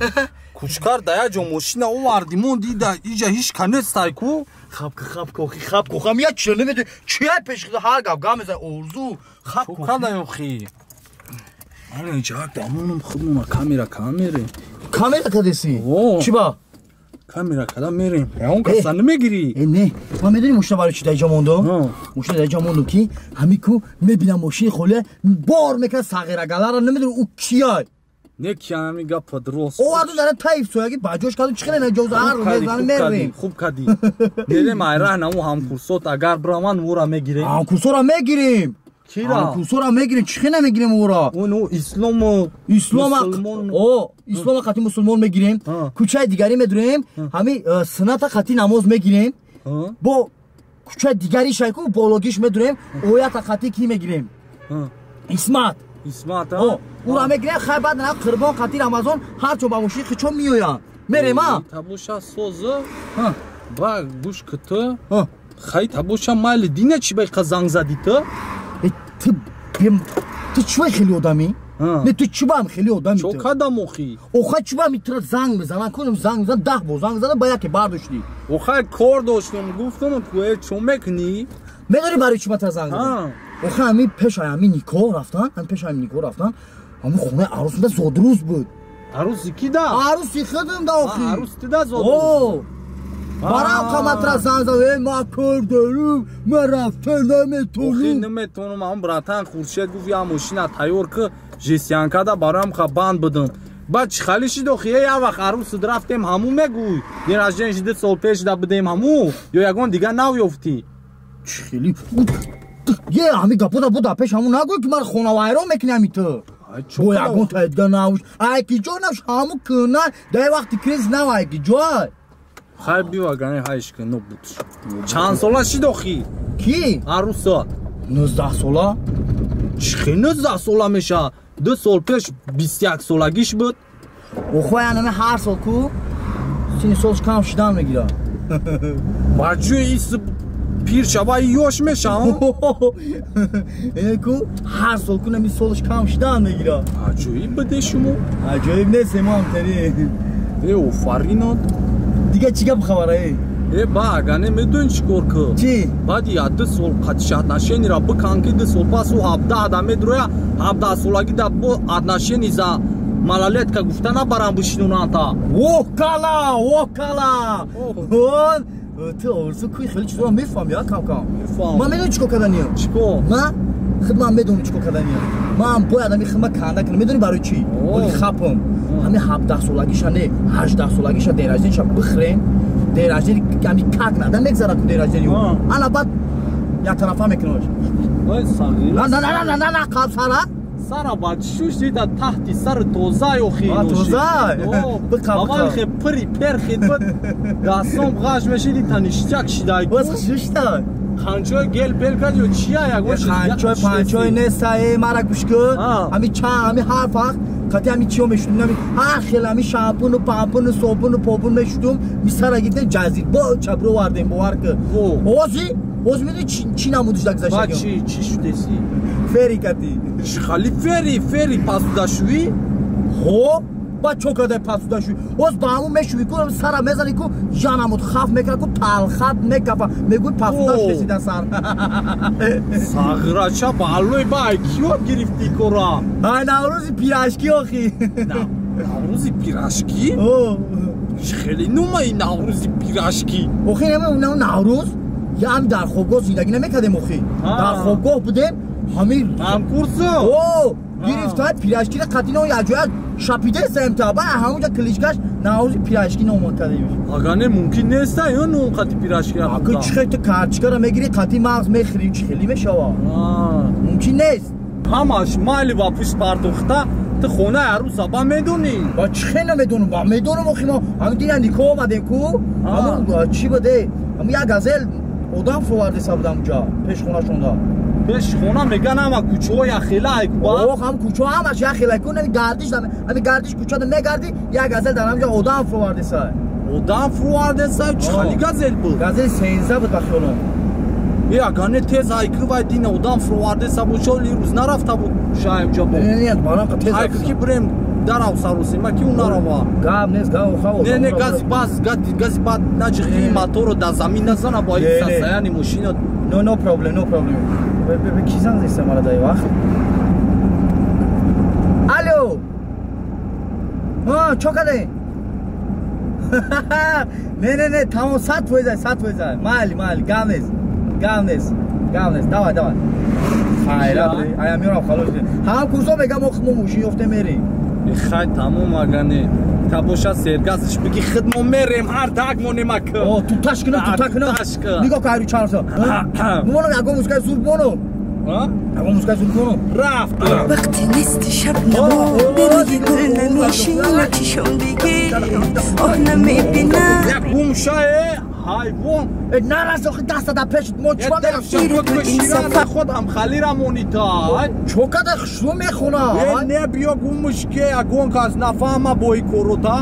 S1: Кучкар да як ҷо мошина оварди, мон дида иҷа ҳеҷ ка нестай ку?
S10: Хабка, хабка, охи, хабка, хам я чиро намедонӣ, чия пеш ҳар гап гап мезанӣ, Орзу, хабка.
S1: Чо када охи? Ана иҷа дамонам худмона камера камере.
S10: Камера кадеси? Чӣ ба?
S1: Камера када мерем. Он каса намегирӣ?
S10: Э, не. Ман медонӣ мошина барои чӣ дар иҷа мондам? Мошина дар иҷа мондам ки ҳамин ку мебинам мошини холия бор мекунад сағирагаларо, намедонам ӯ кияй.
S1: Не киями гапа дуруст.
S10: Оварду дара таиф сояги ба ҷош кардум чӣ хеле наҷоза ҳар рӯз мезанем мерем.
S1: Хуб кадӣ. Мерем ай раҳ наму ҳамкурсот агар бираванд ӯра мегирем.
S10: Ҳамкурсора мегирем.
S1: Кира?
S10: Ҳамкурсора мегирем, чӣ хеле намегирем ӯра?
S1: Уну ислому
S10: ислома о ислома қати мусулмон мегирем, кӯчаи дигарӣ медурем, ҳами сунната қати намоз мегирем. Бо кӯчаи дигари шайку бологиш медурем, оята қати ки мегирем? Исмат.
S1: Исмат, а?
S10: Ура мегирем, хай баъд на қурбон қати Рамазон ҳар чо ба мошини хичо меоянд. Мерем, а?
S1: Табоша соза. Ба гӯш кита. Хай табоша майли дина чӣ ба иқа занг задӣ ту?
S10: Ту чӣ ба хеле одамӣ? Не, ту чӣ ба хеле одамӣ?
S1: Чо кадам охи?
S10: Охай чӣ ба митра занг мезанам, кунам занг мезанам, 10 бор занг задам, ба яке бардоштӣ.
S1: Охай кор доштам, гуфтам ку э чо мекунӣ?
S10: Медонӣ барои чӣ ба тра занг задам? Охай ҳамин пешаи ҳамин никоҳ рафтан, ҳамин пешаи ҳамин никоҳ рафтан, ҳамин хонаи арӯс да зодрӯз буд.
S1: Арӯси ки да?
S10: Арӯси худам да охи.
S1: Арӯси ту да зодрӯз?
S10: Барам қаматра занг зад, э ман кор дорам, ман рафта наметонам.
S1: Охи наметонам, ҳамон братан Хуршед гуфт я мошина тайёр ки жестянка да барам ха банд бидам. Баъд чӣ хали шид охи? Э як вақт арӯсуд рафтем ҳамун мегӯй. День рождения ши 2 сол пеш да бидем ҳамун ё ягон дига нав ёфтӣ?
S10: Чӣ хели? Е ҳамин гапода буда пеш ҳамун нагӯй ки ман хонавайрон мекунӣ ҳамин ту. Бо ягон таидга навш. Ай ки ҷо навш ҳамун кӯна дар вақти криз нав ай ки ҷой.
S1: Хай биё агане хайш ки нобуд. Чанд сола шид охи?
S10: Ки?
S1: Арӯса.
S10: 19 сола.
S1: Чӣ хел 19 сола меша? 2 сол пеш 21 солагиш буд.
S10: Охо янаме ҳар сол ку сини солш кам шидан мегирад.
S1: Ба ҷои ис пир шава ёш мешавам.
S10: Э ку ҳар сол ку нами солш кам шидан мегирад.
S1: Аҷоиб биде шумо.
S10: Аҷоиб нест имом тари.
S1: Э офаринот.
S10: Дига чӣ гап хабара э?
S1: Э ба агане медонӣ чӣ кор ки?
S10: Чӣ?
S1: Баъди я 2 сол қатиш отношениро бикан ки 2 сол пас ӯ 17 да медроя, 17 солагӣ да бо отношени за Малолетка гуфта набарам бишинонанта.
S10: О кала, о кала. Он ту орзу куи хеле чизоро мефаҳми, а кам-кам. Ман медонӣ чӣ кор карданиям?
S1: Чӣ кор?
S10: Ман худ ман медонам чӣ кор карданиям. Ман бояд ҳами худма канда кунам. Медонӣ барои чӣ? Оли хапам. Ҳами 17 солагиша не, 18 солагиша день рождениша бихӯрем. День рождени ҳами как нада мегзара ку день рождени. Ана баъд як тарафа мекунаш. На на на на на на қаб сара.
S1: Сара баъд шуш дида таҳти сар тоза ёхи.
S10: Тоза?
S1: Аввал хе пири перхит буд. Дастом ғаш мешиди та ништяк шидай.
S10: Боз шушта.
S1: Қанчои гел пел кард ё чия ягон
S10: қанчои панчои неста э мара гӯш кун. Ҳами чанд ҳами ҳар вақт қати ҳами чиё мешудум ҳами ҳар хел ҳами шампуну пампуну собуну побун мешудум. Мисара гирдем ҷазир бо чабро вардем бовар кун. Ози ози медони чӣ намудиш дар гузаштагиам?
S1: Чӣ чӣ шудеси?
S10: Фери кати.
S1: Хали фери фери пасудашӯӣ?
S10: Ҳо ба чо кардай пасудашӯӣ? Оз ба ҳамун мешӯӣ ку сара мезанӣ ку жанамуд хаф мекунад ку талхат мекафа мегӯй пасуда шудеси дар сар.
S1: Сағрача ба аллои ба киёд гирифтӣ кора?
S10: Ай наврӯзи пирашкӣ охи.
S1: Наврӯзи пирашкӣ? Хеле нумаи наврӯзи пирашкӣ.
S10: Охи наврӯз я ҳами дар хобгоҳ зиндагӣ намекардем охи. Дар хобгоҳ будем ҳамин
S1: ҳамкурсо.
S10: О гирифта пирашкиро қатино якҷоя шапиде семта ба ҳамонҷа кличкаш наврӯзи пирашкӣ ном кардем.
S1: Агар не мумкин неста ё нон қати пирашкӣ
S10: Аку чӣ хел ту карчикаро мегирӣ қати мағз мехӯрӣ чӣ хеле мешава? Мумкин нест.
S1: Ҳамаш майли ба пушт партохта ту хонаи арӯса ба медонӣ?
S10: Ба чӣ хел намедонам? Ба медонам охи мо ҳамин дина никоҳ омадем ку ҳамун чӣ буде? Ҳамун як газел одам фовардеса будам унҷа пеш хонашонда.
S1: Пеш хона меган ҳама кӯчаҳо яхела айкуба?
S10: Ох ҳам кӯчаҳо ҳамаш яхела ку ҳами гардиш ҳами гардиш кӯчада мегардӣ як газел дар ҳамҷа одам фовардеса.
S1: Одам фовардеса? Чӣ хали газел буд?
S10: Газели 13 буд ба хиёлам.
S1: Е агар не тез айку вай дина одам фовардеса бошад рӯз нарафта буд шаимҷа бо.
S10: Не не барам тез
S1: айку ки бирем дарав саросима ки ӯ нарава.
S10: Гап нест гап охав.
S1: Не не гази бас гази бад наҷиқи моторо дар замин назана бо ин сасаяни мошина.
S10: No no problem no problem. Ки занг зеста мара дар вақт? Алло. Чо кардем? Не не не тамом 100% 100%. Майли майли гап нест. Гап нест. Гап нест. Давай давай. Хайра ая меорам халос. Ҳам курсо мегам ох мо мошин ёфте мерем.
S1: Хай тамом ага не. Та боша сергазиш биги худ мо мерем ҳар так монем ак.
S10: О туташ кунам тута кунам. Нигоҳ кун айру чарса. Монам ягон мусикаи зур монам. Ягон мусикаи зур монам.
S1: Рафт.
S15: Вақти нести шабнамо берӯи гул намешина чишон бигир оҳ намебинам.
S1: Як гумшае ҳайвон.
S10: Нарас охи даста дар пешит мо чӣ
S1: мерафтем? Худам халира монита.
S10: Чо када хушрӯ мехона?
S1: Не биё гумш ке ягон кас нафаҳма бо и корота.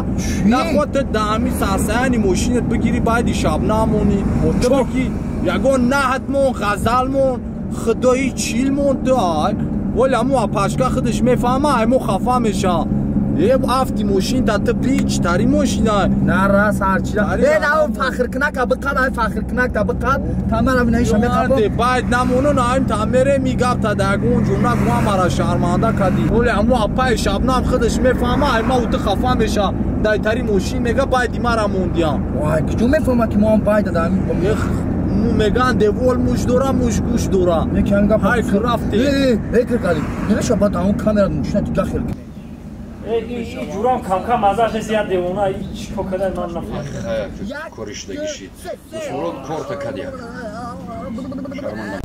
S1: Наход ту даҳами сарсаяни мошинат бигирӣ баъди шаб намонӣ. Ки ягон наҳатмон ғазалмон худои чилмон ту ай. Вале ҳамун апашка худаш мефаҳма ай мо хафа меша. Е афти мошин та ту пич тари мошина.
S10: Нарас ҳарчи. Е на фахркунака биқад ай фахркунак та биқад та манам инаиша меқабам.
S1: Байд намонун айм та мерем и гап та дагон ҷумла гуа мара шарманда кадӣ. Оле ҳамун апаи шабнам худаш мефаҳма ай ма ту хафа меша. Дай тари мошин мега байди мара мондиям.
S10: Вай куҷо мефаҳма ки мо ҳам байда дар
S1: меган девол муш дора муш гӯш дора. Ҳай рафте.
S10: Э киркали. Намеша баъд ҳамун камера мошина дига хел кунем.
S6: Ҷурам кам-кам маззаш нест як девона чӣ кор кардан ман нафаҳмидам.
S11: Коришдагишид. Дусмурод корта кадяк. Шарманда.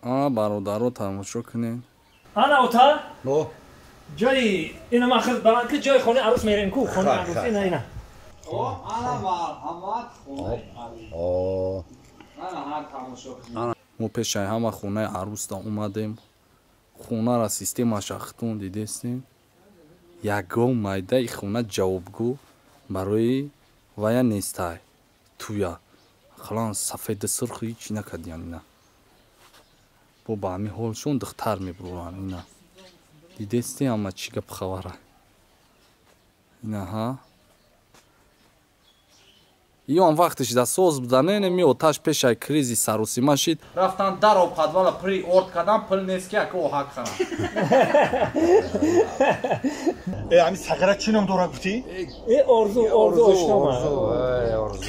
S1: А бародаро тамошо кунед.
S6: Ана ота? Ҷои ина ман хел баланд ки ҷои хонаи арӯс мерем ку хонаи арӯс ина ина.
S1: Ана марҳамат хонаи арӯс. Ана ҳар тамошо кунед. Мо пешаи ҳама хонаи арӯсда омадем. Хонара системаша хитон дидестем. Ягон майдаи хона ҷавобгӯ барои вая нестай туя ақаллан сафеду сурху ҳеҷ накардиян ина бо ба ҳамин ҳолшон духтар мебуранд ина дидести ама чӣ гап хабара инаҳа. Ион вақтиш да соз буда, не не ми оташ пешай кризи сарусима шид. Рафтан даро подвала при орд кадан, пул нест ки ака оҳак харам.
S3: Э, ами сағира чӣ ном дорад гуфтӣ?
S14: Э, Орзу, Орзу ошнома.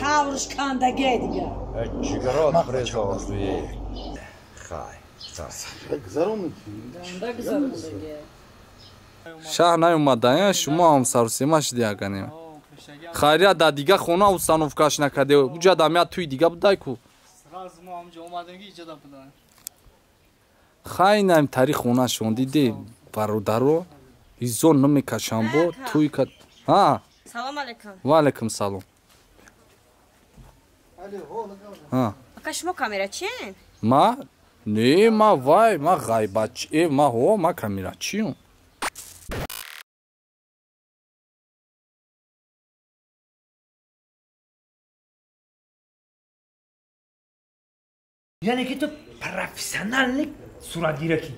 S5: Қаврш кандаге дига.
S4: Ҷигарот през Орзуе. Хай.
S5: Ганда гузарондаге.
S1: Шаҳр наёмадая, шумо ҳам сарусима шиди аганем. Хайрия да дига хона установкаш накарде. Уҷа дам я туи дига будай ку.
S16: Сразу мо ҳамҷо омадем ки иҷода будан.
S1: Хай наим тари хонашон диде бародаро изо намекашам бо туи ка. Ҳа.
S17: Салом алейкум.
S1: Ва алейкум салом. Ҳа.
S17: Ака, шумо камерачиен?
S1: Ма? Не, ма вай, ма ғайбатчи. Э, ма ҳо, ма камерачиюм.
S6: Яъне ки ту профессионални суратгиракӣ,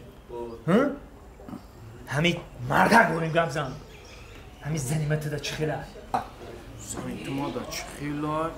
S6: ҳами мардак борем гап зан, ҳами зани ма туда чӣ хела?
S1: Зани ту мада чӣ хела?